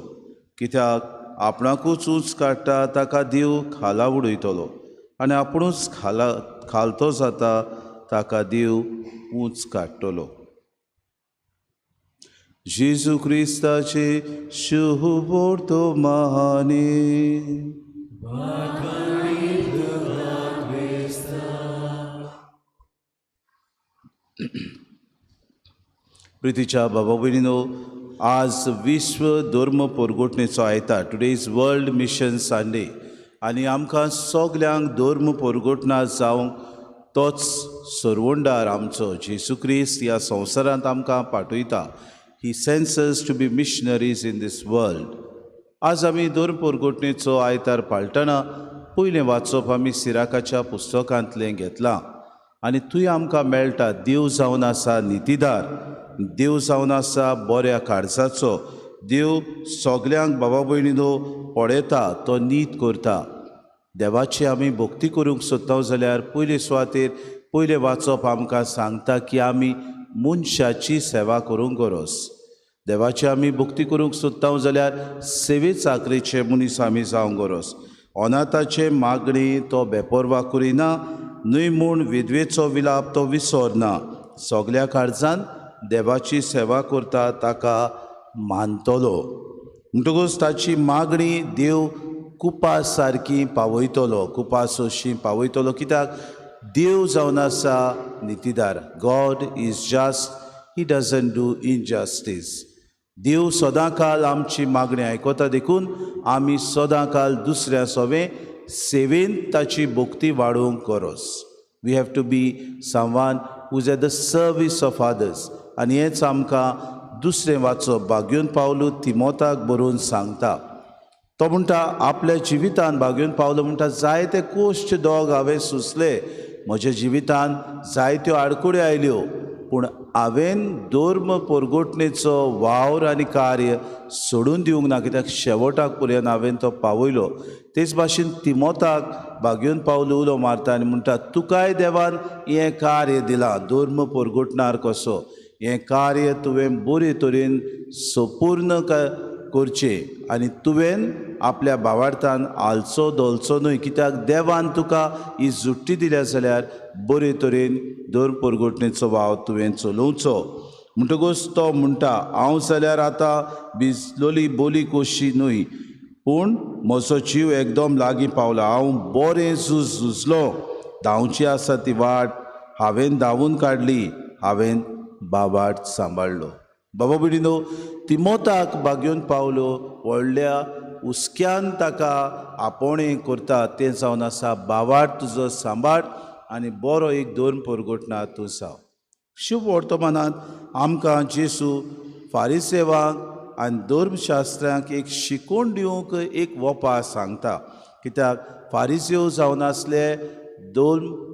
कित्याक आपणाकूच ऊंच काडटा ताका देव खाला उडयतलो आनी आपुणूच खाला खालतो जाता ताका देव ऊंच काडटलो. जेजू क्रिस्ताचे शुभवर्तमाने. प्रितीच्या बाबा भयणीनो, आज विश्व धर्म परगटणेचो आयतार. Today is world mission Sunday आनी आमकां सगल्यांक धर्म परगटना जावंक तोच सरवंडार आमचो जेजू क्रिस्त ह्या संवसारांत आमकां पाठयता. He sends us to be missionaries in this world. आज आमी धर्म परगटणेचो आयतार पाळटना पयलें वाचप आमी सिराकाच्या पुस्तकांतलें घेतलां आनी थंय आमकां मेळटा देव जावन आसा नितीदार, देव जावन आसा बऱ्या काळजाचो, देव सगल्यांक बाबा भयणीनो पळयता, तो नीत करता. देवाची आमी भक्ती करूंक सोदता जाल्यार पयले सुवातेर पयलें वाचप आमकां सांगता की आमी मनशाची सेवा करूंक गरज. देवाची आमी भक्ती करूंक सोदता जाल्यार सेवे चाकरेचे मनीस आमी जावंक गरज. अनाथाचे मागणी तो बेपर्वा करिना, न्हय म्हूण विधवेचो विलाप तो विसरना. सगल्या काळजान देवाची सेवा करता ताका मानतलो. म्हणटकूच ताची मागणी देव कुपा सारकी पावयतलो, कुपा सोशी पावयतलो. कित्याक देव जावन आसा नितीदार. God is just, he doesn't do injustice. देव सदांकाल आमची मागणी आयकता, देखून आमी सदांकाल दुसऱ्या सोवे सेवेन ताची भक्ती वाडोवंक गरज. We have to be someone who's at the service of others. आनी हेंच आमकां दुसरें वाचप बागयोन पावलू तिमोताक बरोवन सांगता. तो म्हणटा आपल्या जिवितान बागयोन पावलो म्हणटा, जायते कोश्ट दोग हांवें सोंसले, म्हज्या जिवितान जायत्यो आडकुड्यो आयल्यो, पूण हांवें धर्म परगटणेचो वावर आनी कार्य सोडून दिवंक ना, कित्याक शेवटाक पर्यंत हांवें तो पावयलो. तेच भाशेन तिमोताक बागयोन पावलो उलो मारता आनी म्हणटा, तुकाय देवान हें कार्य दिलां, धर्म परगटणार कसो हें कार्य तुवें बरे तरेन संपूर्ण करचें आनी तुवें आपल्या भावार्थान हालचो धोलचो न्हय, कित्याक देवान तुका ही जुट्टी दिल्या जाल्यार बरे तरेन धर्म परगटणेचो वावर तुवें चलोवचो. म्हणटकूच तो म्हणटा, हांव जाल्यार आतां भिजलोली बोली कशी न्हय, पूण म्हजो जीव एकदम लागीं पावला. हांव बरें झूज झुजलो, धांवची आसा ती वाट हांवें धांवून काडली, हांवें बाबाट सांबाळ्ळो. बाबा भयणीनो, तिमोताक बागयोन पावलो व्हडल्या हुस्क्यान ताका आपोवणें करता तें जावन आसा बावाट तुजो सांबाळ आनी बरो एक धर्म परगटना तूं जाव. शुभ वर्तमानांत आमकां जेजू फारिसेवांक आनी धर्मशास्त्रांक एक शिकोवन दिवंक एक वोपा सांगता. कित्याक फारिसेव जावन आसले दोन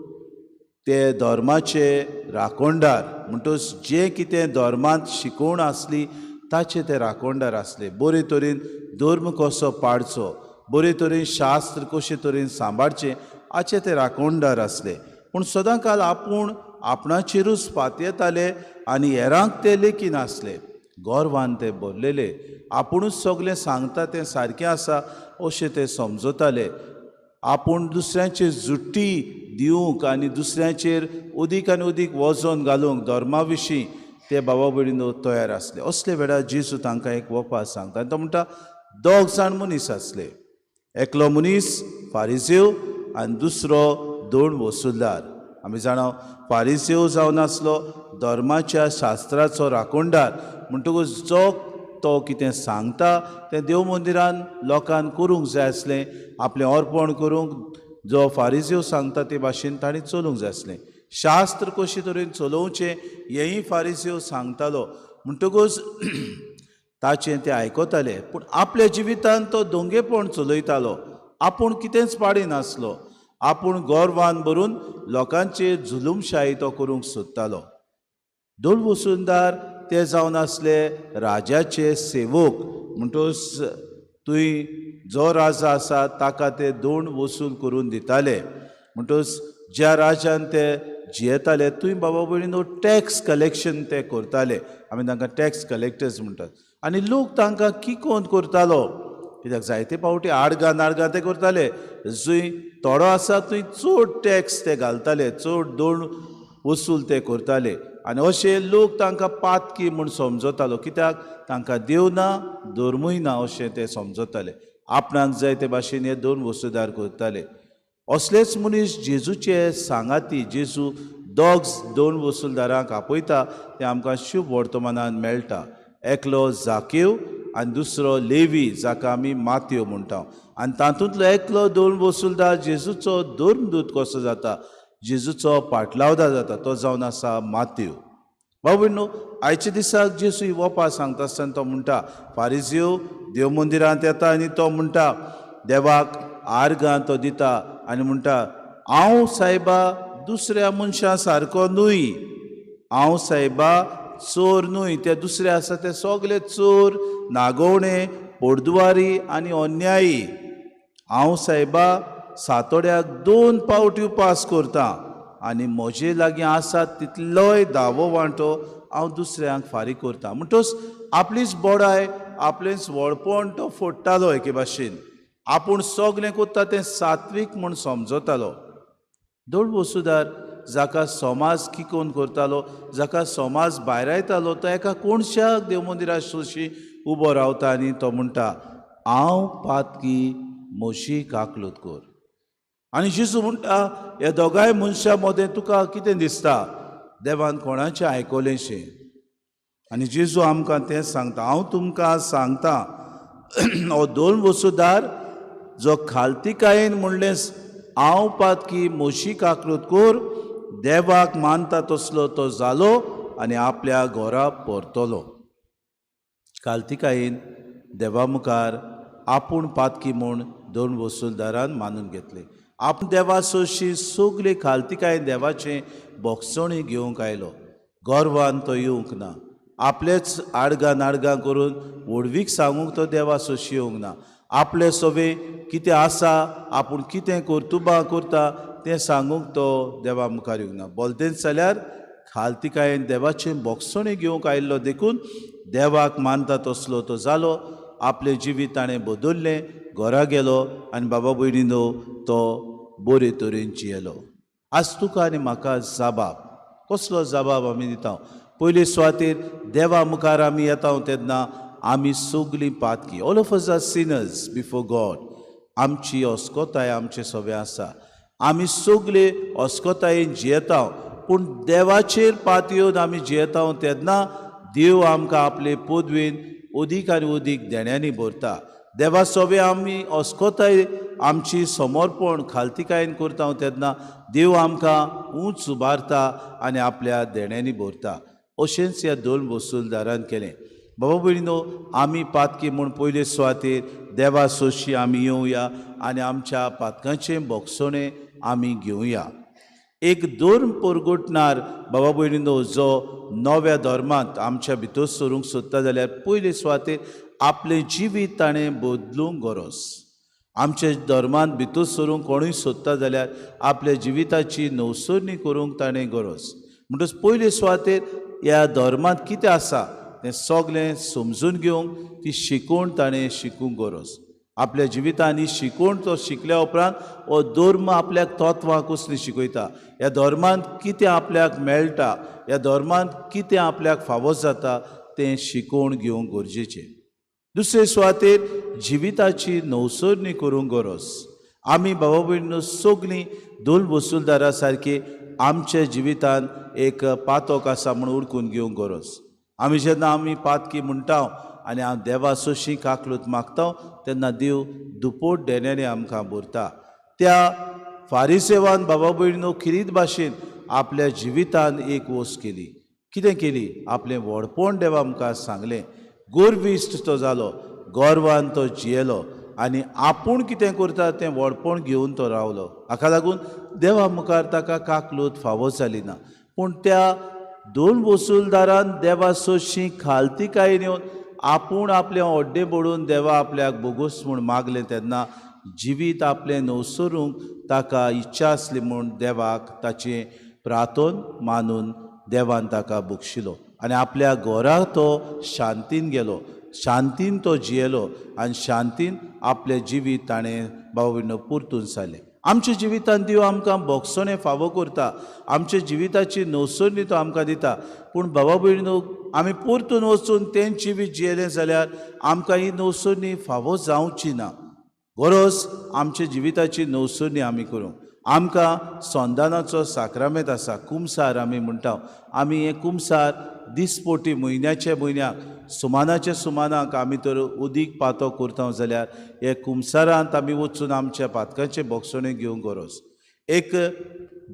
ते धर्माचे राखणदार, म्हणटकच जें कितें धर्मांत शिकोवण आसली ताचे ते राखणदार आसले. बरे तरेन धर्म कसो पाळचो, बरे तरेन शास्त्र कशे तरेन सांबाळचें हाचे ते राखणदार आसले. पूण सदांकाल आपूण आपणाचेरूच पातयेताले आनी हेरांक ते लेखिनासले. गर्वान ते भरलेले, आपुणूच सगलें सांगता तें सारकें आसा अशें ते समजताले. आपूण दुसऱ्यांचेर जुट्टी दिवंक आनी दुसऱ्यांचेर अदीक आनी अदीक वजन घालूंक धर्मा विशीं ते बाबा भयणीनो तयार आसले. असले वेळार जेजू तांकां एक वपास सांगता आनी तो म्हणटा, दोग जाण मनीस आसले, एकलो मनीस फारिजेव आनी दुसरो दोन वसुलदार. आमी जाणा फारिजेव जावन आसलो धर्माच्या शास्त्राचो राखणदार, म्हणटकूच जो तो कितें सांगता तें देव मंदिरान लोकांक करूंक जाय आसलें. आपलें अर्पण करूंक जो फारिजीव सांगता ते भाशेन ताणें चलूंक जाय आसलें. शास्त्र कशे तरेन चलोवचें हेंय फारिजीव सांगतालो. म्हणटकूच ताचें ते आयकताले, पूण आपल्या जिवितान तो दोंगेपण चलयतालो. आपूण कितेंच पाडिनासलो, आपूण गर्वान भरून लोकांचेर जुलूमशाही तो करूंक सोदतालो. दोन वसुंदार ते जावन आसले राजाचे सेवक. म्हणटकच तुंय जो राजा आसा ताका ते दोन वसूल करून दिताले. म्हणटकच ज्या राजान ते जियेताले थंय बाबा भयणीनो टॅक्स कलेक्शन ते करताले. आमी तांकां टॅक्स कलेक्टर्स म्हणटात. आनी लोक तांकां किकोन करतालो, कित्याक जायते फावटी आडगां नाडगां ते करताले. जंय थोडो आसा थंय चड टॅक्स ते घालताले, चड दोन वसूल ते करताले. आनी अशे लोक तांकां पातकी म्हूण समजतालो, कित्याक तांकां देव ना धर्मूय ना अशें ते समजताले. आपणाक जाय ते भाशेन हे दोन वसुदार करताले. असलेच मनीस जेजूचे सांगाती, जेजू दोग दोन वसुलदारांक आपयता ते आमकां शुभ वर्तमानान मेळटा. एकलो जाकेव आनी दुसरो लेवी, जाका आमी मातयो म्हणटा. आनी तातूंतलो एकलो दोन वसुलदार जेजूचो धर्मदूत कसो जाता, जेजूचो पाटलावदार जाता, तो जावन आसा मातयो. बाबू न्हू, आयच्या दिसाक जेजू ही वोपा सांगता आसतना तो म्हणटा, फारिजीव देव मंदिरांत येता आनी तो म्हणटा देवाक आर्गां तो दिता आनी म्हणटा, हांव सायबा दुसऱ्या मनशां सारको न्हय, हांव सायबा चोर न्हय, ते दुसरे आसा ते सगले चोर, नागोवणे, पोरदुवारी आनी अन्यायी. हांव सायबा सातोड्याक 2 फावटी उपास करता आनी म्हजे लागीं आसा तितलोय दावो वांटो हांव दुसऱ्यांक फारीक करता. म्हणटकच आपलीच बोडाय, आपलेंच व्हडपण तो फोडटालो एके भाशेन. आपूण सगलें करता तें सात्वीक म्हूण समजतालो. दोन वसुदार जाका समाज किकोन करतालो, जाका समाज भायरायतालो, तो एका कोणशाक देव मंदिरा सोशी उबो रावता आनी तो म्हणटा, हांव पातकी, म्हशी काकलूत कर. आनी जेजू म्हणटा, ह्या दोगांय मनशां मदें तुका कितें दिसता, देवान कोणाचें आयकलेंशें? आनी जेजू आमकां तें सांगता, हांव तुमकां सांगता, हो दोन वसुदार जो खालतिकायेन म्हणलें हांव पातकी, म्हशी काकलूत कर, देवाक मानता तसलो तो जालो आनी आपल्या घरा परतलो. खालतिकायेन देवा मुखार आपूण पातकी म्हूण दोन वसुलदारान मानून घेतले. आपूण देवा सोशी सगली खालतिकायेन देवाचें बोगसणी घेवंक आयलो. गर्वान तो येवंक ना, आपलेच आडगां नाडगां करून व्हडवीक सांगूंक तो देवा सोशी येवंक ना. आपले सवे कितें आसा, आपूण कितें कर्तुबां करता तें सांगूंक तो देवा मुखार येवंक ना. बोलतेंच जाल्यार खालतिकायेन देवाचें बोगसणी घेवंक आयिल्लो, देखून देवाक मानता तसलो तो जालो. आपलें जिवीत ताणें बदल्लें, घरा गेलो आनी बाबा भयणीनो तो बरे तरेन जियेलो. आज तुका आनी म्हाका जबाब, कसलो जबाब आमी दिता? पयले सुवातेर देवा मुखार आमी येता तेन्ना आमी सगलीं पातकी, all of us are sinners before God. आमची अस्कोताय आमचे सगळें आसा, आमी सगले अस्कोतायेन जियेता, पूण देवाचेर पातयेवन आमी जियेता तेन्ना देव आमकां आपले पदवेन अदीक आनी अदीक देण्यांनी भरता. देवा सोबे आमी अस्कोताय आमची समर्पण खालतिकायेन करता तेन्ना देव आमकां उंच उबारता आनी आपल्या देण्यांनी भरता. अशेंच ह्या दोन वसुलदारान केलें. बाबा भयणीनो, आमी पातकी म्हूण पयले सुवातेर देवा सोशी आमी येवया आनी आमच्या पातकांचें बोगसणें आमी घेवया. एक धर्म परगटणार बाबा भयणीनो जो नव्या धर्मांत आमच्या भितर सरूंक सोदता जाल्यार पयले सुवातेर आपलें जिवीत ताणें बदलूंक गरज. आमच्या धर्मांत भितर सरूंक कोणूय सोदता जाल्यार आपल्या जिविताची नवसरणी करूंक ताणें गरज. म्हणटकच पयले सुवातेर ह्या धर्मांत कितें आसा तें सगलें समजून घेवंक ती शिकोवण ताणें शिकूंक गरज. आपल्या जिवितांत ही शिकोवण तो शिकल्या उपरांत हो धर्म आपल्याक तत्वां कसलीं शिकयता, ह्या धर्मांत कितें आपल्याक मेळटा, ह्या धर्मांत कितें आपल्याक फावो जाता तें शिकोवन घेवंक गरजेचें. दुसरे सुवातेर जिविताची नवसरणी करूंक गरज. आमी बाबा भयणीनो सगलीं दोन वसुलदारा सारकी आमच्या जिवितांत एक पातक आसा म्हूण उडकून घेवंक गरज. आमी जेन्ना आमी पातकी म्हणटा आनी हांव देवा सोशी काकलूत मागता तेन्ना देव दुपोट देण्यांनी आमकां भरता. त्या फारिसेवान बाबा भयणीनो खिरीत भाशेन आपल्या जिवितान एक वस्त केली. कितें केली? आपलें व्हडपण देवा मुखार सांगलें. गोरविश्ट तो जालो, गर्वान तो जियेलो आनी आपूण कितें करता तें व्हडपण घेवन तो रावलो. हाका लागून देवा मुखार ताका काकलूत फावो जाली ना. पूण त्या दोन वसुलदारान देवा सोशी खालतीकायेन येवन आपूण आपलें हड्डें बडोवन देवा आपल्याक बोगोस म्हूण मागलें तेन्ना जिवीत आपलें नवसरूंक ताका इच्छा आसली म्हूण देवाक ताचें प्रार्थन मानून देवान ताका बक्षिलो आनी आपल्या घरा तो शांतीन गेलो, शांतीन तो जियेलो आनी शांतीन आपलें जिवीत ताणें बाबा भयणीनो परतून सारलें. आमच्या जिवितांत देव आमकां बोगसणें फावो करता, आमच्या जिविताची नवसरणी तो आमकां दिता. पूण बाबा भयणीनो आमी परतून वचून तें जिवीत जियेलें जाल्यार आमकां ही नवसरणी फावो जावची ना. गरज आमच्या जिविताची नवसरणी आमी करूंक. आमकां संदानाचो साक्रामेंत आसा, कुमसार आमी म्हणटा. आमी हें कुमसार दिसपोटी म्हयन्याचे म्हयन्याक सुमानाचे सुमानाक आमी तर उदीक पातो करता जाल्यार हे कुमसारांत आमी वचून आमच्या पातकांचे बोगसणे घेवंक गरज. एक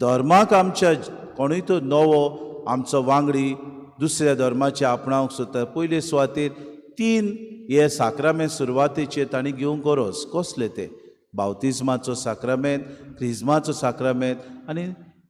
धर्माक आमच्या कोणूय तो नवो आमचो वांगडी दुसऱ्या धर्माचे आपणावंक सोदता, पयले सुवातेर 3 हे साक्रामेंत सुरवातेचे तांणी घेवंक गरज. कसले ते? बावतिज्माचो साक्रामेंत, क्रिज्माचो साक्रामेंत आनी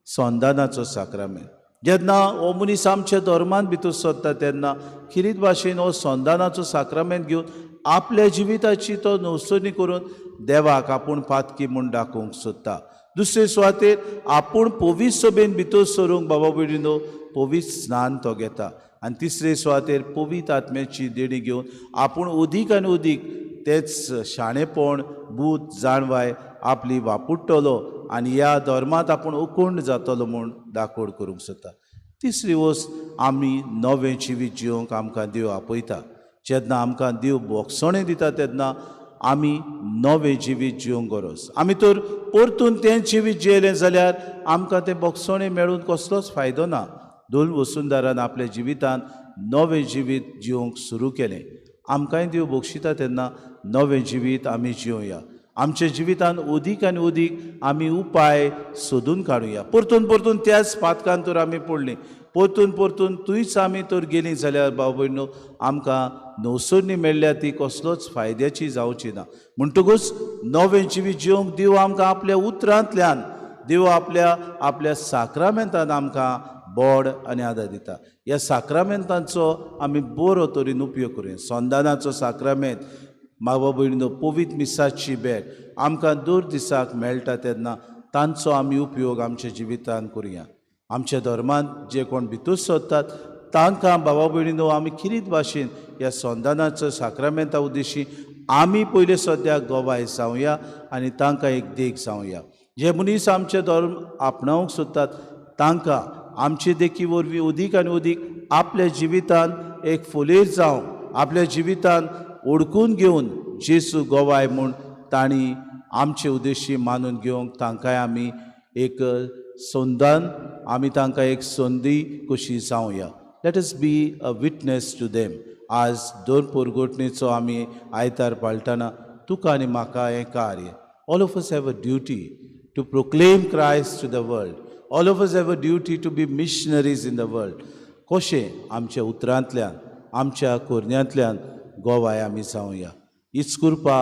संदानाचो साक्रामेंत. जेन्ना हो मनीस आमच्या धर्मांत भितर सरता तेन्ना खिरीत भाशेन हो संदानाचो साक्रामेंत घेवन आपल्या जिविताची तो नवसरणी करून देवाक आपूण पातकी म्हूण दाखोवंक सोदता. दुसरे सुवातेर आपूण पवित्र सभेन भितर सरूंक बाबा भयणीनो पवित्र स्नान तो घेता आनी तिसरे सुवातेर पवित्र आत्म्याची देणी घेवन आपूण अदीक आनी अदीक तेच शाणेपण बूद जाणवाय आपली वापुडटलो आनी ह्या धर्मांत आपूण उकोंड जातलो म्हूण दाखोड करूंक सोदता. तिसरी वस्त आमी नवें जिवीत जिवंक आमकां देव आपयता. जेन्ना आमकां देव बोगसणें दिता तेन्ना आमी नवें जिवीत जिवंक गरज. आमी तर परतून तें जिवीत जियेलें जाल्यार आमकां तें बोगसणें मेळून कसलोच फायदो ना. दोन वसुंधरान आपल्या जिवितांत नवें जिवीत जिवंक सुरू केलें. आमकांय देव बक्षिता तेन्ना नवें जिवीत आमी जिवया. आमच्या जिवितांत अदीक आनी अदीक आमी उपाय सोदून काडुया. परतून परतून त्याच पातकान तर आमी पडलीं, परतून परतून थंयच आमी तर गेलीं जाल्यार भाव भयणीनो आमकां नवसरणी मेळ्ळ्या ती कसलोच फायद्याची जावची ना. म्हणटकूच नवें जिवीत जिवंक देव आमकां आपल्या उतरांतल्यान, देव आपल्या आपल्या साक्रामेंतान आमकां बोड आनी आदार दिता. ह्या साक्रामेंतांचो आमी बरो तरेन उपयोग करुया. संदानाचो साक्रामेंत, बाबा भयणीनो पवित्र मिसाची भेट आमकां दर दिसाक मेळटा तेन्ना तांचो आमी उपयोग आमच्या जिवितांत करुया. आमच्या धर्मांत जे कोण भितर सरतात तांकां बाबा भयणीनो आमी खिरीत भाशेन ह्या संदानाचो साक्रामेंता उद्देशी आमी पयले सद्याक गोवाय जावया आनी तांकां एक देख जावया. जे मनीस आमचे धर्म आपणावंक सोदतात तांकां आमचे देखी वरवीं अदीक आनी अदीक आपल्या जिवितांत एक फुलेर जावं, आपल्या जिवितांत ओडकून घेवन जेजू गोवाय म्हूण तांणी आमचे उद्देशी मानून घेवंक तांकांय आमी एक संदान, आमी तांकां एक संदी कशी जावया. Let us be a witness to them. आज दोन पोरगोटणेचो आमी आयतार पाळटना तुका आनी म्हाका हें कार्य, all of us have a duty to proclaim Christ to the world. All of us have a duty to be missionaries in the world. कशें आमच्या उतरांतल्यान, आमच्या कोरण्यांतल्यान गोवाय आमी जावया. हीच कृपा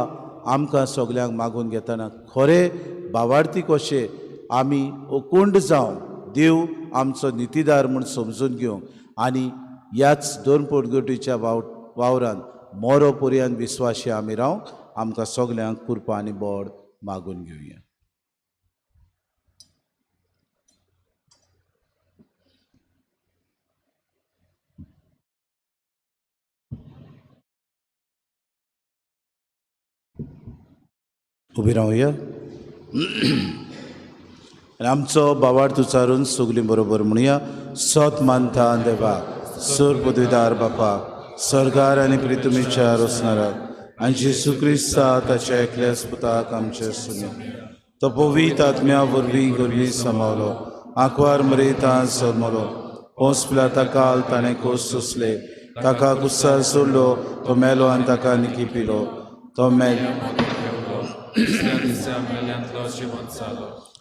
आमकां सगल्यांक मागून घेतना खरें भावार्थी कशें आमी अकोंड जावं, देव आमचो नितीदार म्हूण समजून घेवंक आनी ह्याच दोन पोटगोटीच्या वावरान मोरो पर्यंत विस्वाशी आमी रावंक आमकां सगल्यांक कृपा आनी बोड मागून घेवया. उबी रावया आनी आमचो भावार्थ उच्चारून सगलीं बरोबर म्हणया. सत मानता देवा, सोर पदवीदार बापा, सरकार आनी प्रितुमीच्या रोसणाराक आनी जेजू क्रिस्ता ताच्या एकल्या पुताक आमच्या सुने तो पवित्र आत्म्या वरवीं गोरवी समावलो, आंकवार मरेता जल्मलो, पोंस पिलाता काल ताणें कोस सोंसले, ताका कुसार सोडलो, तो मेलो आनी ताका निकिपिलो. तो मेल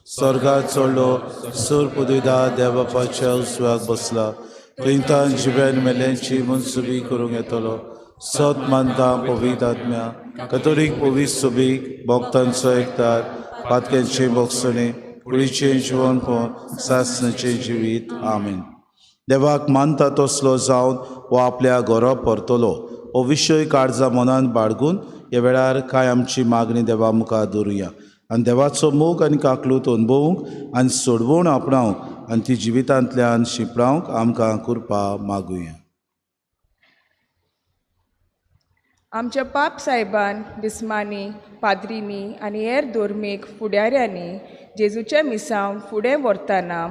स्वर्गात चडलो, सूर पुदुदा देवबापाच्या उजव्याक बसला. थंय तान जिव्यान मेल्यांची मनसुबी करूंक येतलो. सत मानता पवित्र आत्म्या, कथोलीक पवित्र सुबीक, भक्तांचो एकतार, पातक्यांचे भोगसणे, कुडीचें जिवनपण, सासणाचें जिवीत. आमेन. देवाक मानता तसलो जावन हो आपल्या घरा परतलो. हो विशय काळजा मनान बाळगून ह्या वेळार कांय आमची मागणी देवा मुखार दवरुया आनी देवाचो मोग आनी काकलूत अणभवूंक आनी सोडवण आपणावंक आनी ती जिवितांतल्यान शिंपडावंक आमकां कृपा मागुया. आमच्या पाप सायबान, बिस्मांनी, पाद्रींनी आनी हेर धर्मीक फुडाऱ्यांनी जेजूचें मिसांव फुडें व्हरतना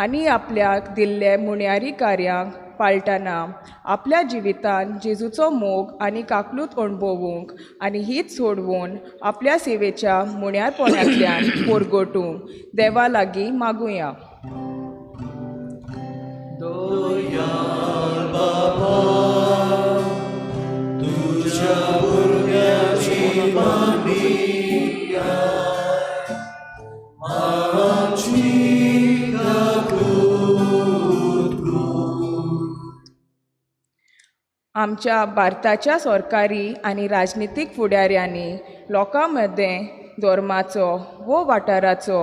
आनी आपल्याक दिल्ले मुण्यारी कार्यांक पाळटना आपल्या जिवितांत जेजूचो मोग आनी काकलूत अणभवूंक आनी हीत सोडवून आपल्या सेवेच्या मुण्यारपणांतल्यान पोरगोटूंक देवा लागीं मागुया. आमच्या भारताच्या सरकारी आनी राजनितीक फुडाऱ्यांनी लोकां मदें धर्माचो वो वाठाराचो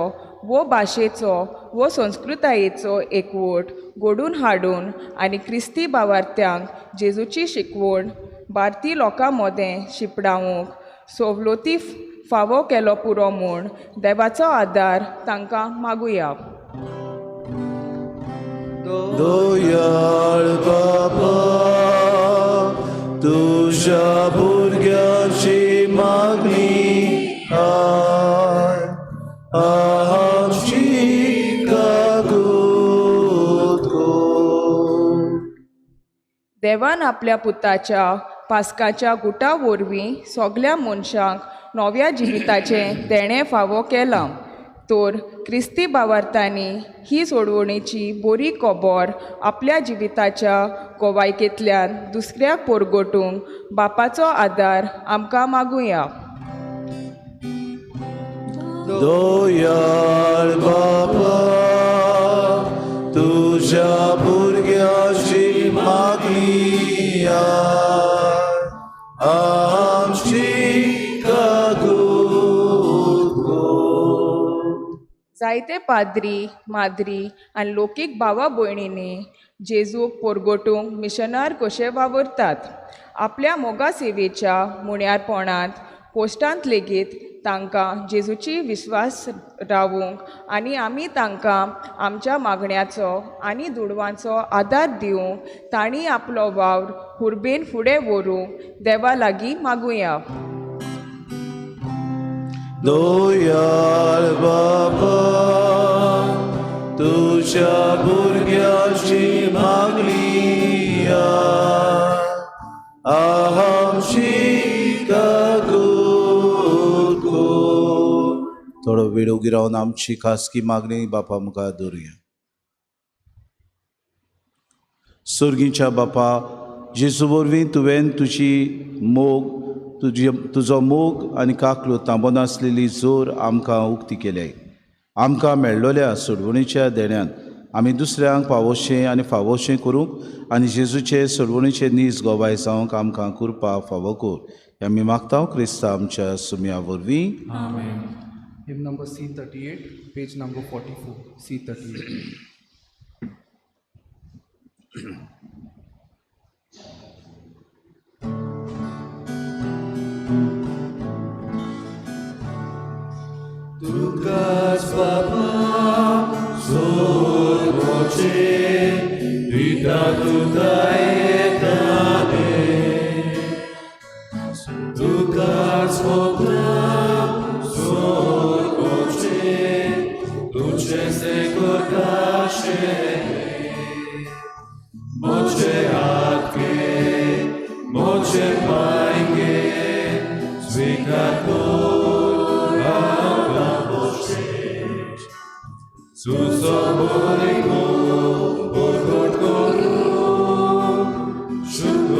वो भाशेचो वो संस्कृतायेचो एकवट घडून हाडून आनी क्रिस्ती भावार्थ्यांक जेजूची शिकवण भारतीय लोकां मदें शिंपडावंक सवलती फावो केलो पुरो म्हूण देवाचो आदार तांकां मागुया. दयाळ बाबा, तुज्या भुरग्याची मागणी आय, आमची काकूत कर. देवान आपल्या पुताच्या पास्काच्या गुटा वरवीं सगल्या मनशांक नव्या जिविताचें देणें फावो केलां. तर क्रिस्ती भावार्थांनी ही सोडवणेची बरी खबर आपल्या जिविताच्या गोवायकेंतल्यान दुसऱ्याक पोरगोटूंक बापाचो आदार आमकां मागुया. दयाळ बाबा, तुज्या भुरग्याची मागणी आमची काकूत कर. जायते पाद्री, माद्री आनी लोकीक भावा भयणींनी जेजूक पोरगोटूंक मिशनार कशे वावुरतात. आपल्या मोगा सेवेच्या मुण्यारपणांत पोस्टांत लेगीत तांकां जेजूची विस्वास रावूंक आनी आमी तांकां आमच्या मागण्याचो आनी दुडवांचो आदार दिवंक तांणी आपलो वावर हुर्बेन फुडें व्हरूंक देवा लागीं मागुया. दयाळ बाबा, तुज्या भुरग्याची मागणी आमची काकूत कर. थोडो वेळ उगी रावन आमची खासगी मागणी बापा मुखार दवरुया. सर्गीच्या बापा, जेजू वरवीं तुवें तुजी मोग, तुजो मोग आनी काकलूत तांबनासलेली जोर आमकां उक्ती केल्या. आमकां मेळ्ळोल्या सोडवणीच्या देण्यांत आमी दुसऱ्यांक फावोशें आनी फावोशें करूंक आनी जेजूचे सोडवणीचे नीज गोवाय जावंक आमकां कृपा फावो कर. हें आमी मागता क्रिस्ता आमच्या सुम्या वरवीं. आमेन. Hymn number C38, page number 44, C38. Tukas Baba, sorboche, vita tuta etane. Tukas Baba, sorboche, duce se cortasce, moce atke, moce paike, svicator. Susoboliko, borgot koru, shukur.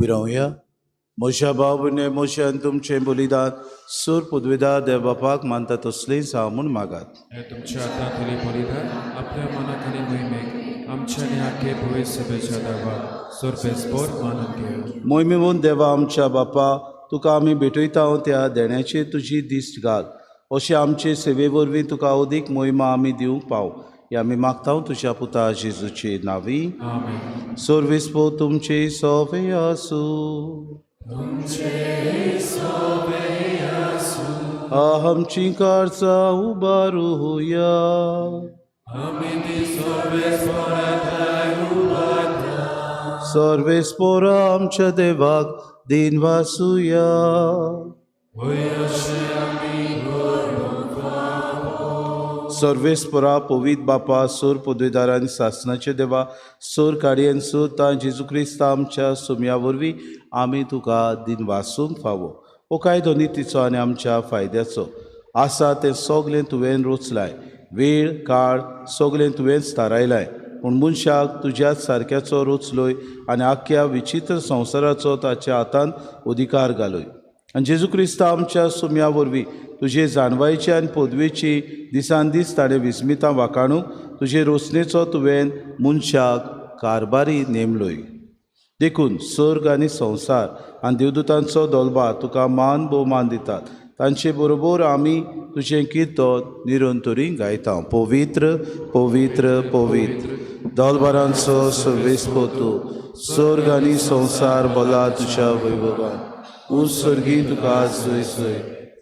रावया. म्हज्या भाव भयणी म्हजें आनी तुमचें बलिदान सूर पुदवेदार देव बापाक मानता तसलेंच हांव म्हूण मागात. हे तुमच्या हातांतली बलिदान आपल्या मनाक आनी मोहिमेक आमच्या आनी आख्खे पवित्र सभेच्या देवाक सोरपेस्पोर मानून घेवं. मोहिमेवून देवा आमच्या बापा तुका आमी भेटयता त्या देण्याचेर तुजी दिश्ट घाल, अशें आमचे सेवे वरवीं तुका अदीक मोहिमा आमी दिवंक पाव हे आमी मागता तुज्या पुता जेजूचे नांवी. आमेन. सर्वेस्पोर तुमचे सोवे आसूं. आमची कारचा उबारुया. सर्वेस्पोरा आमच्या देवाक दिन वासुया. सर्वेस्परा पवित्र बापा सोर पदवेदार आनी सासनाचे देवा सोर काडयेन सोर तां जेजू क्रिस्ता आमच्या सोम्या वरवीं आमी तुका दिन वासूंक फावो. हो कायदो नितीचो आनी आमच्या फायद्याचो आसा तें सगलें तुवें रोचलाय, वेळ काळ सगलें तुवेंच थारायलाय, पूण मनशाक तुज्याच सारक्याचो रोचलोय आनी आख्ख्या विचित्र संवसाराचो ताच्या हातान अधिकार घालोय. आनी जेजू क्रिस्ता आमच्या सोम्या वरवीं तुजे जाणवायची आनी पदवेची दिसान दीस ताणें विस्मितां वाखाणूंक तुजे रोसणेचो तुवें मनशाक कारभारी नेमलोय. देखून सर्ग आनी संवसार आनी देवदूतांचो दोलबा तुका मान भोवमान दितात, तांचे बरोबर आमी तुजें किर्तन निरंतरी गायता. पवित्र पवित्र पवित्र दोलबारांचो सर्वेस्पोर तूं, सर्ग आनी संवसार भरला तुज्या वैभवान. उंच सर्गी तुका सोय सोय,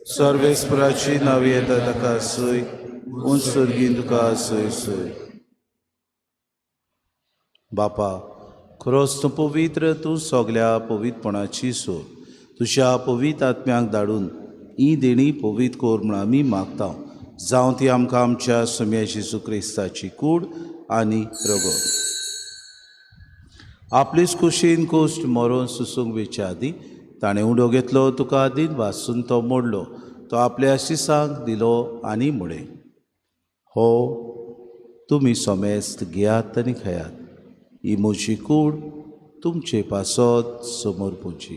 सर्वेस्पराची नांव येता ताका सोय, उंच सर्गी तुका सोय सोय. बापा खरोच तूं पवित्र, तूं सगल्या पवित्रपणाची सोर, तुज्या पवित्र आत्म्याक धाडून ही देणी पवित्र कर म्हूण आमी मागता. जावं ती आमकां आमच्या सोम्या जेजू क्रिस्ताची कूड आनी रगत. आपलेच कुशीन कोश्ट मरोन सुसूंक वेच्या आदीं ताणें उडो घेतलो, तुका दिन वासून तो मोडलो, तो आपल्या आशिसांक दिलो आनी म्हळें, हो तुमी सोमेस्त घेयात आनी खायात, ही म्हजी कूड तुमचे पासत समर्पूची.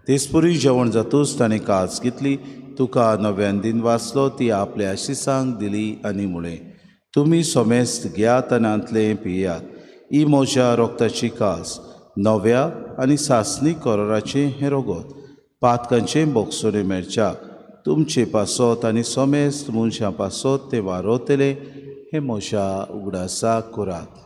तेचपरी जेवण जातूच ताणें कास घेतली, तुका नव्यान दिन वाचलो, ती आपल्या आशिसांक दिली आनी म्हळें, तुमी सोमेस्त घेयात आनी हांतलें पियात, ही म्हज्या रोगताची कास, नव्या आनी सासणी कराराचें हें रोगत, पातकांचें बोगसणें मेळच्याक तुमचे पासत आनी सोमेस्त मनशां पासत तें वारवतलें, हें म्हज्या उगडासाक करात.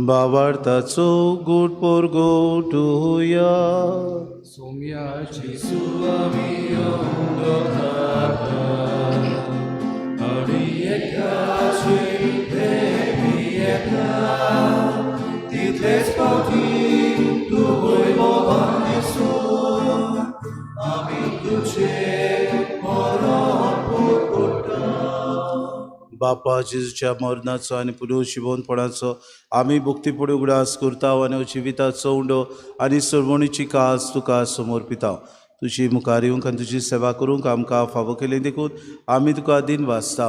बाबार्थाचो गूट पोरगोटुया. सोम्याची तितलेच फावटी तूं वैभवान दिसून आमी तुजें मरण पोरगोटा. बापा जेजूच्या मरणाचो आनी पुनर्जिवनपणाचो आमी भक्तीपणी उगडास करता आनी जिविताचो उंडो आनी सरवणीची कास तुका समर्पिता. तुजी मुखार येवंक आनी तुजी सेवा करूंक आमकां फावो केली देखून आमी तुका दिन वाचता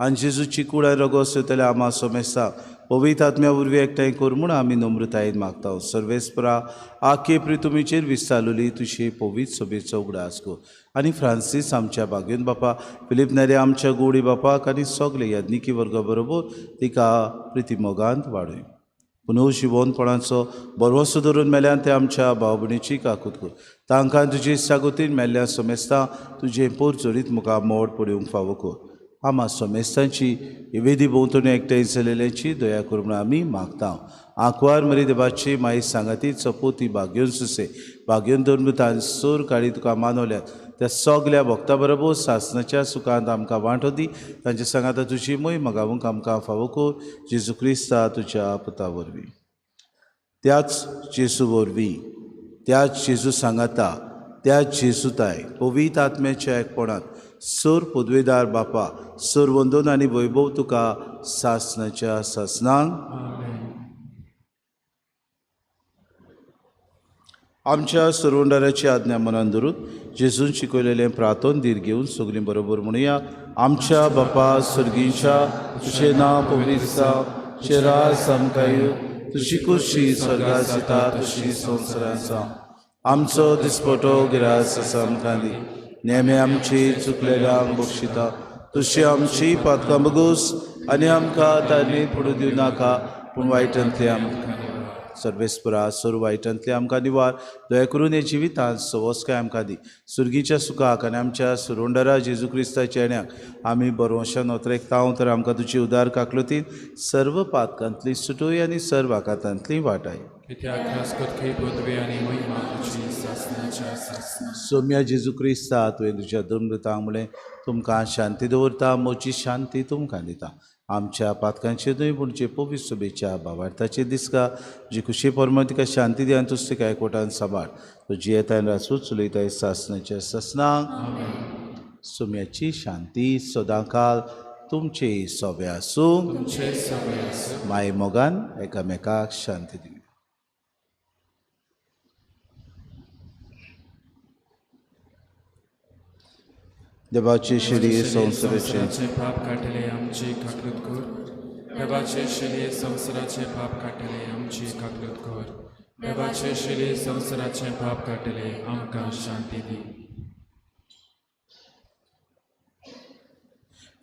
आनी जेजूची कूड आनी रगत सोयतले आमा सोमेस्ता पवित्र आत्म्या वरवीं एकठांय कर म्हूण आमी नम्रतायेन मागता. सर्वेस्परा आखे प्रितुमीचेर विस्तारलेली तुजी पवित्र सभेचो उगडास कर आनी फ्रांसीस आमच्या बागेन बापा, फिलीप नेरे आमच्या गोडी बापाक आनी सगळे याज्ञिकी वर्गा बरोबर तिका प्रितीमोगांत वाडय. पुनर्जिवनपणाचो बरवसो धरून मेल्यान ते आमच्या भाव भयणीची काकूत कर, तांकां तुजी सागोतीन मेल्ल्या सोमेस्ता तुजें पोर जोडीत मुखार मोड पडोवंक फावो कर. आमा सोमेस्तांची वेदी भोंवतणी एकठांय जालेल्याची दया कर म्हूण आमी मागता. आंकवार मरी देवाची माई सांगाती चपोती भाग्योन सुसे भाग्योन धरून सोर काळी तुका मानवल्यात त्या सगल्या भक्ता बरोबर सासनाच्या सुखांत आमकां वांटो दी. तांच्या सांगाता तुजी मोय मगावूंक आमकां फावो कर जेजू क्रिस्ता तुज्या पुता वरवीं. त्याच जेजू वरवीं, त्याच जेजू सांगाता, त्याच जेजू ताय पवित्र आत्म्याच्या एकपणांत सोर पदवेदार बापा, सोर वंदन आनी वैभव तुका सासनाच्या सासनांक. आमच्या सुरवंडाराची आज्ञा मनान धरून जेजून शिकयलेलें प्रार्थन धीर घेवन सगळीं बरोबर म्हणुया. आमच्या बापा सर्गीच्या, तुजें नांव पवित्र जावं, तुजें राज आमकां येवं, तुजी कुशी स्वर्गात जाता तशी संवसारांत जावं. आमचो दिसपटो गिरास आसा आमकां दी, नेमे आमची चुकलेल्यांक बक्षिता तशी आमची पातकां बगूस आनी आमकां तांणी पडूं दिवं नाका, पूण वायटांतले आमकां सर्वेस्परा सर्व वायटांतले आमकां निवार. दया करून हे जिवितांत सवस्काय आमकां दी. सुर्गीच्या सुखाक आनी आमच्या सुरोंडरा जेजू क्रिस्ताच्या येण्याक आमी बरोवशान ओतरेकता तर आमकां तुजी उदार काकलुतीन सर्व पातकांतली सुटोय आनी सर्व आकातांतली वाटाय. सोम्या जेजू क्रिस्ता, तुवें तुज्या दमृतांक म्हणलें, तुमकां शांती दवरता, म्हजी शांती तुमकां दिता. आमच्या पातकांचे न्हय पूण जे पवित्र सभेच्या भावार्थाचे दिसका जी खुशी परमाण तिका शांती दी आनी तुज तिका एकवटान सांबाळ. तो जियेताय रासूच चलयताय सासनाच्या सासनाक. सुम्याची शांती सदांकाल तुमचे सोबे आसूं. माय मोगान एकामेकाक शांती दिवी. देवाचे शिरये संवसाराचे पाप काडटले आमची काकलूत कर. देवाचे शिरये संवसाराचे पाप काडटले आमची काकलूत कर. देवाचे शिरये संवसाराचे पाप काडटले आमकां शांती दी.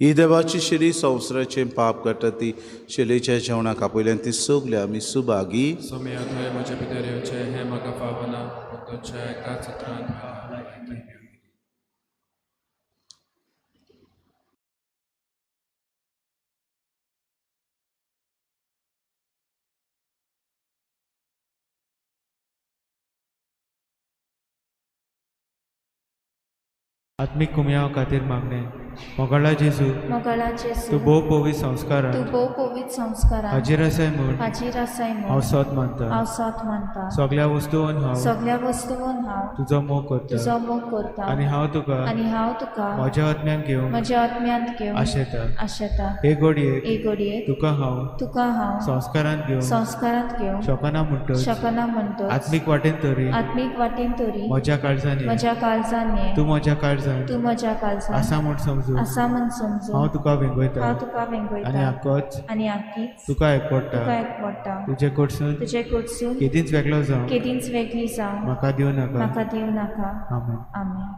ही देवाची शिरी संवसाराचें पाप काडटा ती शिलेच्या जेवणाक आपयल्यान ती सगळी आमी सुभागी. सोम्या थंय म्हज्या भितर येवचें हें म्हाका फावना, पूण तुमच्या एकाच उतरान म्हाका. आत्मीक कुमयाव खातीर मागणें. मोगाळा जेजू, मोगाळा जेजू, तूं भोव पवित्र संस्कारान, तूं भोव पवित्र संस्कारान हाजीर आसाय म्हूण, हाजीर आसाय म्हूण हांव सोत मानता, हांव सोत मानता. सगळ्या वस्तून हांव, सगळ्या वस्तून हांव तुजो मोग करता, तुजो मोग करता. आनी हांव तुका, आनी हांव तुका म्हज्या आत्म्यान घेवन, म्हज्या आत्म्यांत घेवन आशेता, आशेता. हे घडयेक, हे घडयेक तुका हांव, तुका हांव संस्कारांत घेवन, संस्कारांत घेवन शकना म्हणटच, शकना म्हणटच आत्मीक वाटेन तरी, आत्मीक वाटेन तरी म्हज्या काळजान, म्हज्या काळजान तूं म्हज्या काळजान, तूं म्हज्या काळजान आसा म्हूण समजून, आसा म्हूण समजून हांव तुका वेंगयता, हांव तुका वेंगयता. आनी आकोच, आनी आकीच तुका एकवटा, तुका एकवटा. तुजे कडसून, तुजे कडसून केदींच वेगळो जावं, केदींच वेगळी जावं म्हाका दिवं नाका, म्हाका दिवं नाका. आमेन. आमेन.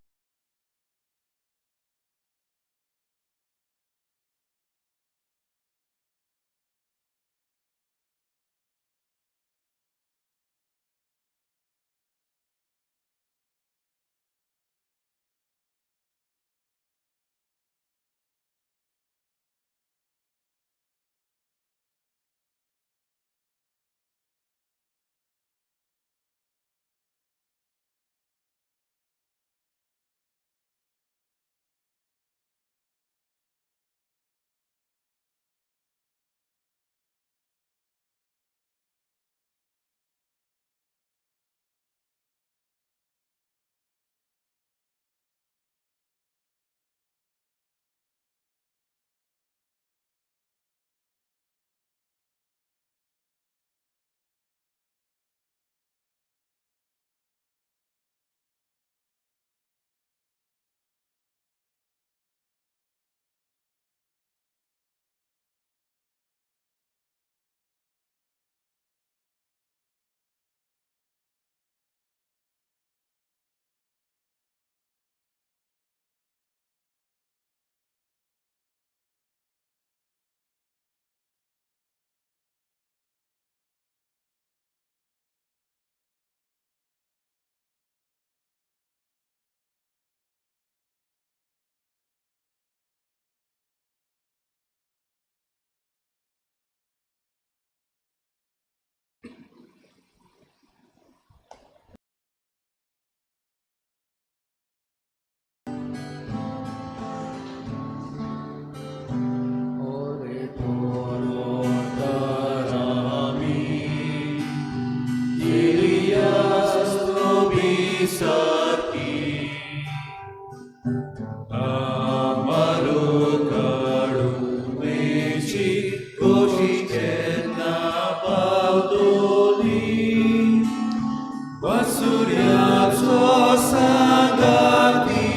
वासुऱ्याचो सांगाती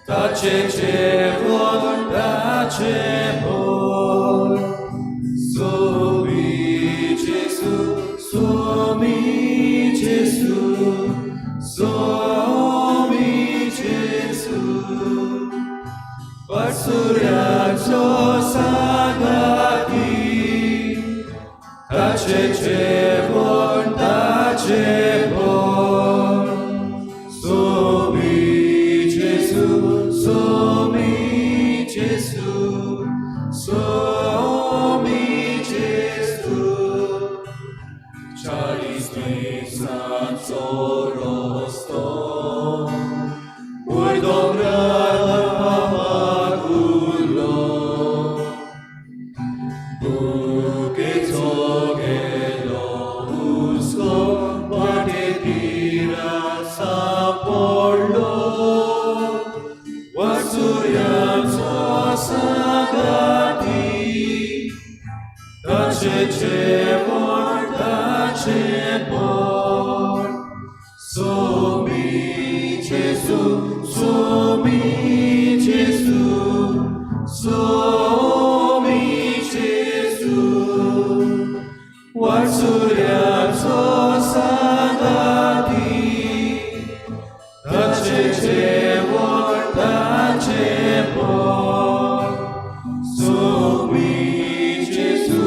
ताचे जेवण ताचे भोग सोमी जेसू सोमी जेसू सोमी जेसू वासुऱ्याचो सांगाती ताचे जेवण ताचे भोग सोमी जेसू सोमी जेसू सोमी जेसू 40 दिसांचो रस्तो वयर दोंगरार पापाक उरलो भुकेचो गेलो हुस्को वाटेतीरा सांपडलो वासुऱ्याचो सांगाती ताचे जेवण ताचे पोट सोमी जेसू सोमी जेसू सोमी जेसू वासुऱ्याचो सांगाती ताचे जेवण ताचे पोट सोमी जेसू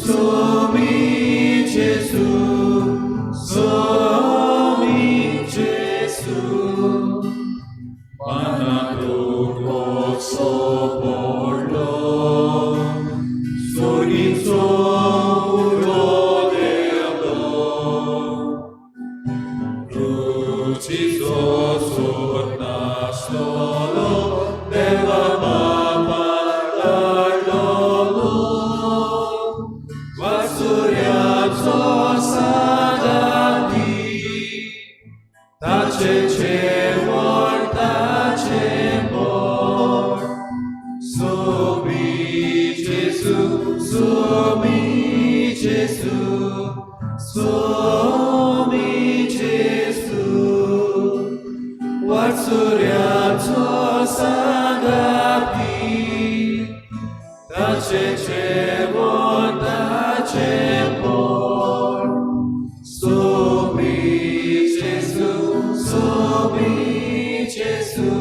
सोमी जेसू सोमी जेसू मनांत कसो पडलो सोगीचो उरो देवलो रुचीचो सोद नासलोलो देवा बापान धाडलोलो वासुऱ्याचो सांगाती ताचे जेवण ताचे पोट सोमी जेसू सोमी जेसू सोमी जेसू वासुऱ्याचो सांगाती ताचे जेवण ताचे पोट सोमी जेसू सोमी जेसू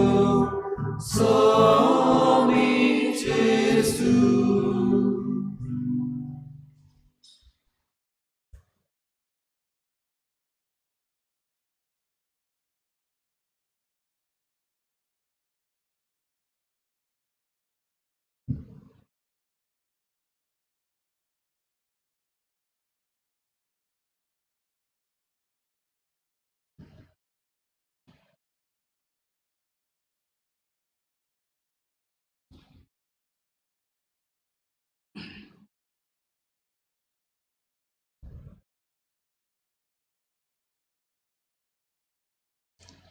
सोमी जेसू.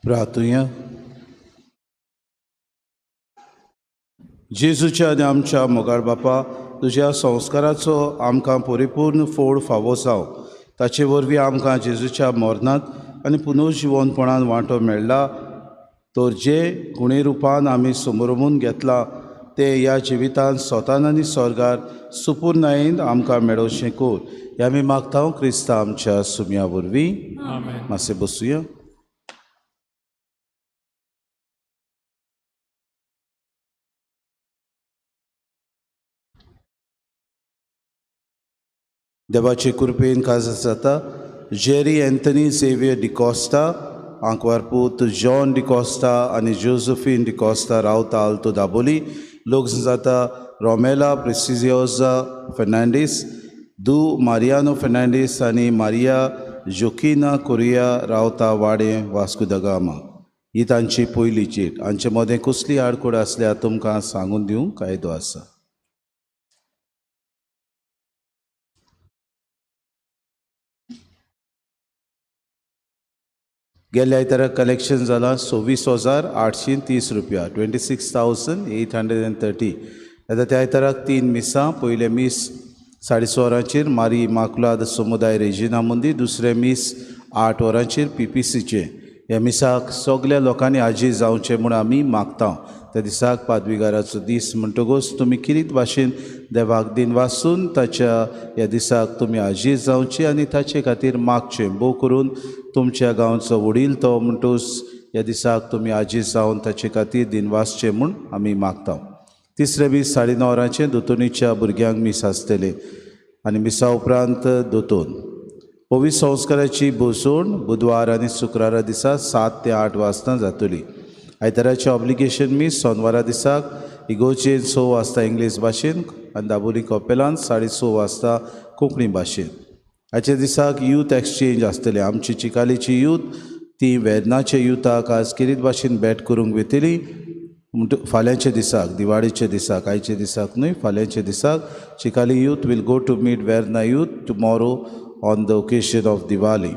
प्रार्थुया. जेजूच्या आनी आमच्या मोगाळ बापा, तुज्या संस्काराचो आमकां परिपूर्ण फोड फावो जावं. ताचे वरवीं आमकां जेजूच्या मरणांत आनी पुनर्जिवनपणान वांटो मेळ्ळा. तर जे गुणे रुपान आमी समरमून घेतला ते ह्या जिवितांत स्वतान आनी स्वर्गार सुपूर्णायेन आमकां मेळोवचें कर. हें आमी मागता क्रिस्ता आमच्या सुम्या वरवीं. मातशें बसुया. देवाचे कृपेन काज जाता जेरी एंथनी झेवियर डिकॉस्टा, आंकवारपूत जॉन डिकॉस्टा आनी जोजफीन डिकॉस्टा रावता आल्तो दाबोली. लोक जाता रोमेला प्रिसिजियोजा फर्नांडीस, दू मारियानो फर्नांडीस आनी मारिया जोकिना कोरिया रावता वाडें वास्को the Gama. ही तांची पयली चीट. हांचे मदें कसली आडखळ आसल्यार तुमकां सांगून दिवंक कायदो आसा. गेल्या आयतारा कलेक्शन जालां 26,830 रुपया, 26,830. आतां त्या आयताराक 3 मिसां. पयलें मीस 6:30 वरांचेर मारी माकुलाद समुदाय रेजिना मंदीर, दुसरें मीस 8 वरांचेर PPCचें. ह्या मिसाक सगल्या लोकांनी हाजीर जावचें म्हूण आमी मागता. त्या दिसाक पादविगाराचो दीस म्हणटकूच तुमी किरीत भाशेन देवाक दिन वासून ताच्या ह्या दिसाक तुमी हाजीर जावची आनी ताचे खातीर मागचें. भोव करून तुमच्या गांवचो वडील तो म्हणटकूच ह्या दिसाक तुमी हाजीर जावन ताचे खातीर दिन वाचचें म्हूण आमी मागता. तिसरें मीस 9:30 वरांचेर दोतोनीच्या भुरग्यांक मीस आसतलें आनी मिसा उपरांत दोतोन. पवित्र संस्काराची भोसवण बुधवार आनी शुक्रारा दिसा 7 ते 8 वाजता जातली. आयताराचें ऑब्लिगेशन मीस सोनवारा दिसाक इगोर्जेन 6 वाजता इंग्लीश भाशेन आनी दाबोली कपेलान 6:30 वाजता कोंकणी भाशेन. आयच्या दिसाक यूथ एक्सचेंज आसतलें. आमची चिकालीची यूथ ती वेर्नाच्या युथाक आज किरीत भाशेन भेट करूंक वतली. फाल्यांच्या दिसाक, दिवाळेच्या दिसाक, आयच्या दिसाक न्हय, फाल्यांच्या दिसाक Chicalim youth will go to meet Verna youth tomorrow on the occasion of Diwali.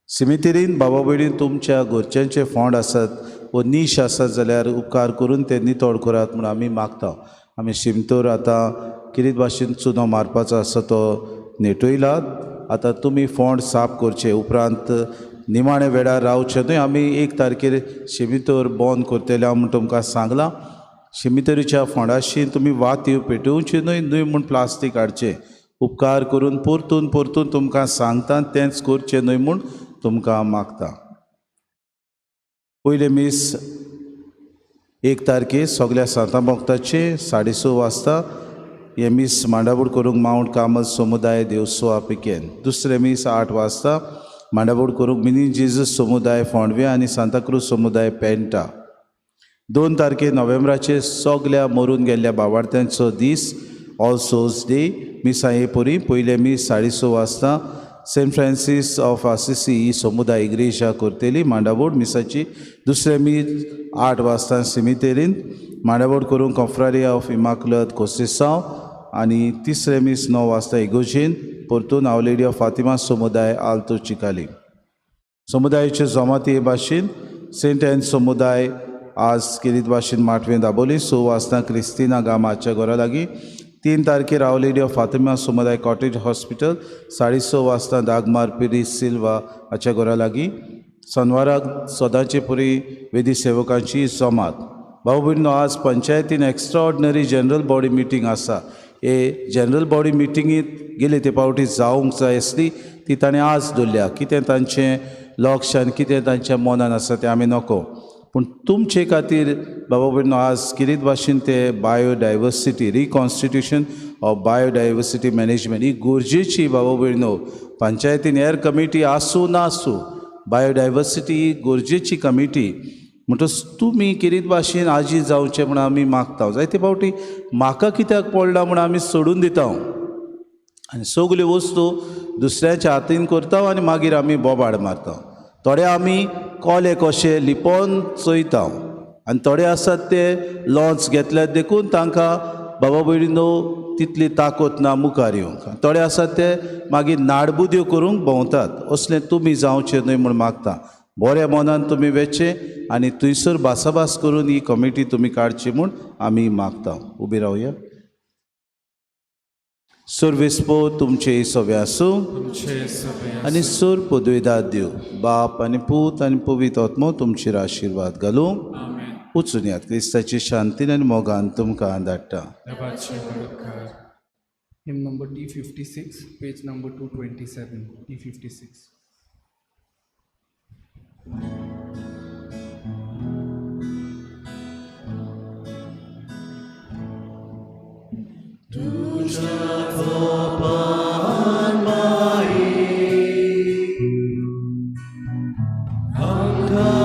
सिमितेरीन बाबा भयणीन तुमच्या घरच्यांचे फोंड आसात वो नीश आसात जाल्यार उपकार करून ते नितळ करात म्हूण आमी मागता. आमी शिमतोर आतां किरीत भाशेन चुनो मारपाचो आसा तो नेटयला. आतां तुमी फोंड साफ करचे उपरांत निमाणे वेळार रावचें न्हय. आमी 1 तारखेर शिमितोर बंद करतले हांव म्हूण तुमकां सांगलां. शिमितोरीच्या फोंडाशी तुमी वाती पेटोवच्यो न्हय, न्हय म्हूण प्लास्टीक हाडचें. उपकार करून परतून परतून तुमकां सांगता तेंच करचें न्हय म्हूण तुमकां मागता. पयलें मीस 1 तारखेर सगल्या सांतां भक्ताचें 6:30 वाजता हें मीस मांडाबूड करूंक मावंट कार्मल समुदाय देवसोआ पिकेन. दुसरें मीस 8 वाजता मांडाबूड करूंक मिनी जेजस समुदाय फोंडवे आनी सांताक्रूज समुदाय पेंटा. 2 तारखेर नोव्हेंबराचेर सगल्या मरून गेल्ल्या बावार्थ्यांचो दीस, ऑल सोल्स डे. मिसां हे परी पयलें मीस 6:30 वाजता सेंट फ्रांसीस ऑफ आसिसी ही समुदाय इग्रेजा करतली मांडाबोड मिसाची. दुसरें मीस 8 वाजता सिमितेरीन मांडाबोड करूंक कॉफ्रारिया ऑफ इमाकुलत कोसेसांव आनी तिसरें मीस 9 वाजता इगोजेन परतून our lady of Fatima समुदाय आल्तो चिकाली. समुदायाच्यो जमाती हे भाशेन सेंट एन समुदाय आज केरीत भाशेन माटवें दाबोली 6 वाजता क्रिस्तिना गामाच्या घरा लागीं. 3 तारखेर our lady of Fatima समुदाय कॉटेज हॉस्पिटल 6:30 वाजता दागमार पिरी सिल्वा हाच्या घरा लागीं. सोनवाराक सदांचे पुरी वेदी सेवकांची जमात. भाऊ भयणीनो, आज पंचायतीन एक्स्ट्राऑर्डिनरी जनरल बॉडी मिटींग आसा. हे जनरल बॉडी मिटिंगेंत गेले ते पावटी जावंक जाय आसली ती ताणें आज दवरल्या. कितें तांचें लक्ष आनी कितें तांच्या मनान आसा तें आमी नको, पूण तुमचे खातीर बाबा भयणीनो आज किरीत भाशेन ते biodiversity reconstitution of biodiversity management ही गरजेची. बाबा भयणीनो, पंचायतीन हेर कमिटी आसूं ना आसूं बायोडायवर्सिटी ही गरजेची कमिटी. म्हणटकच तुमी किरीत भाशेन आजी जावचें म्हूण आमी मागता. जायते फावटी म्हाका कित्याक पडला म्हूण आमी सोडून दिता आनी सगल्यो वस्तू दुसऱ्याच्या हातीन करता आनी मागीर आमी बोबाड मारता. थोडे आमी कोले कशे लिपोवन चोयता आनी थोडे आसात ते लॉन्च घेतल्यात देखून तांकां बाबा भयणीनो तितली ताकद ना मुखार येवंक. थोडे आसात ते मागीर नाडबुद्यो करूंक भोंवतात. असलें तुमी जावचें न्हय म्हूण मागता. बऱ्या मनान तुमी वेचें आनी थंयसर भासाभास करून ही कमिटी तुमी काडची म्हूण आमी मागता. उबी रावया. सर्वेस्पो तुमचे सवे आसूं आनी सोर पदवेदार देव बाप आनी पूत आनी पवित्र आत्मो तुमचेर आशिर्वाद घालूं. वचून यात क्रिस्ताची शांतीन आनी मोगान तुमकां धाडटा. Hymn number T56, page number 227, T56. तुझ्या गोपान माई आमकां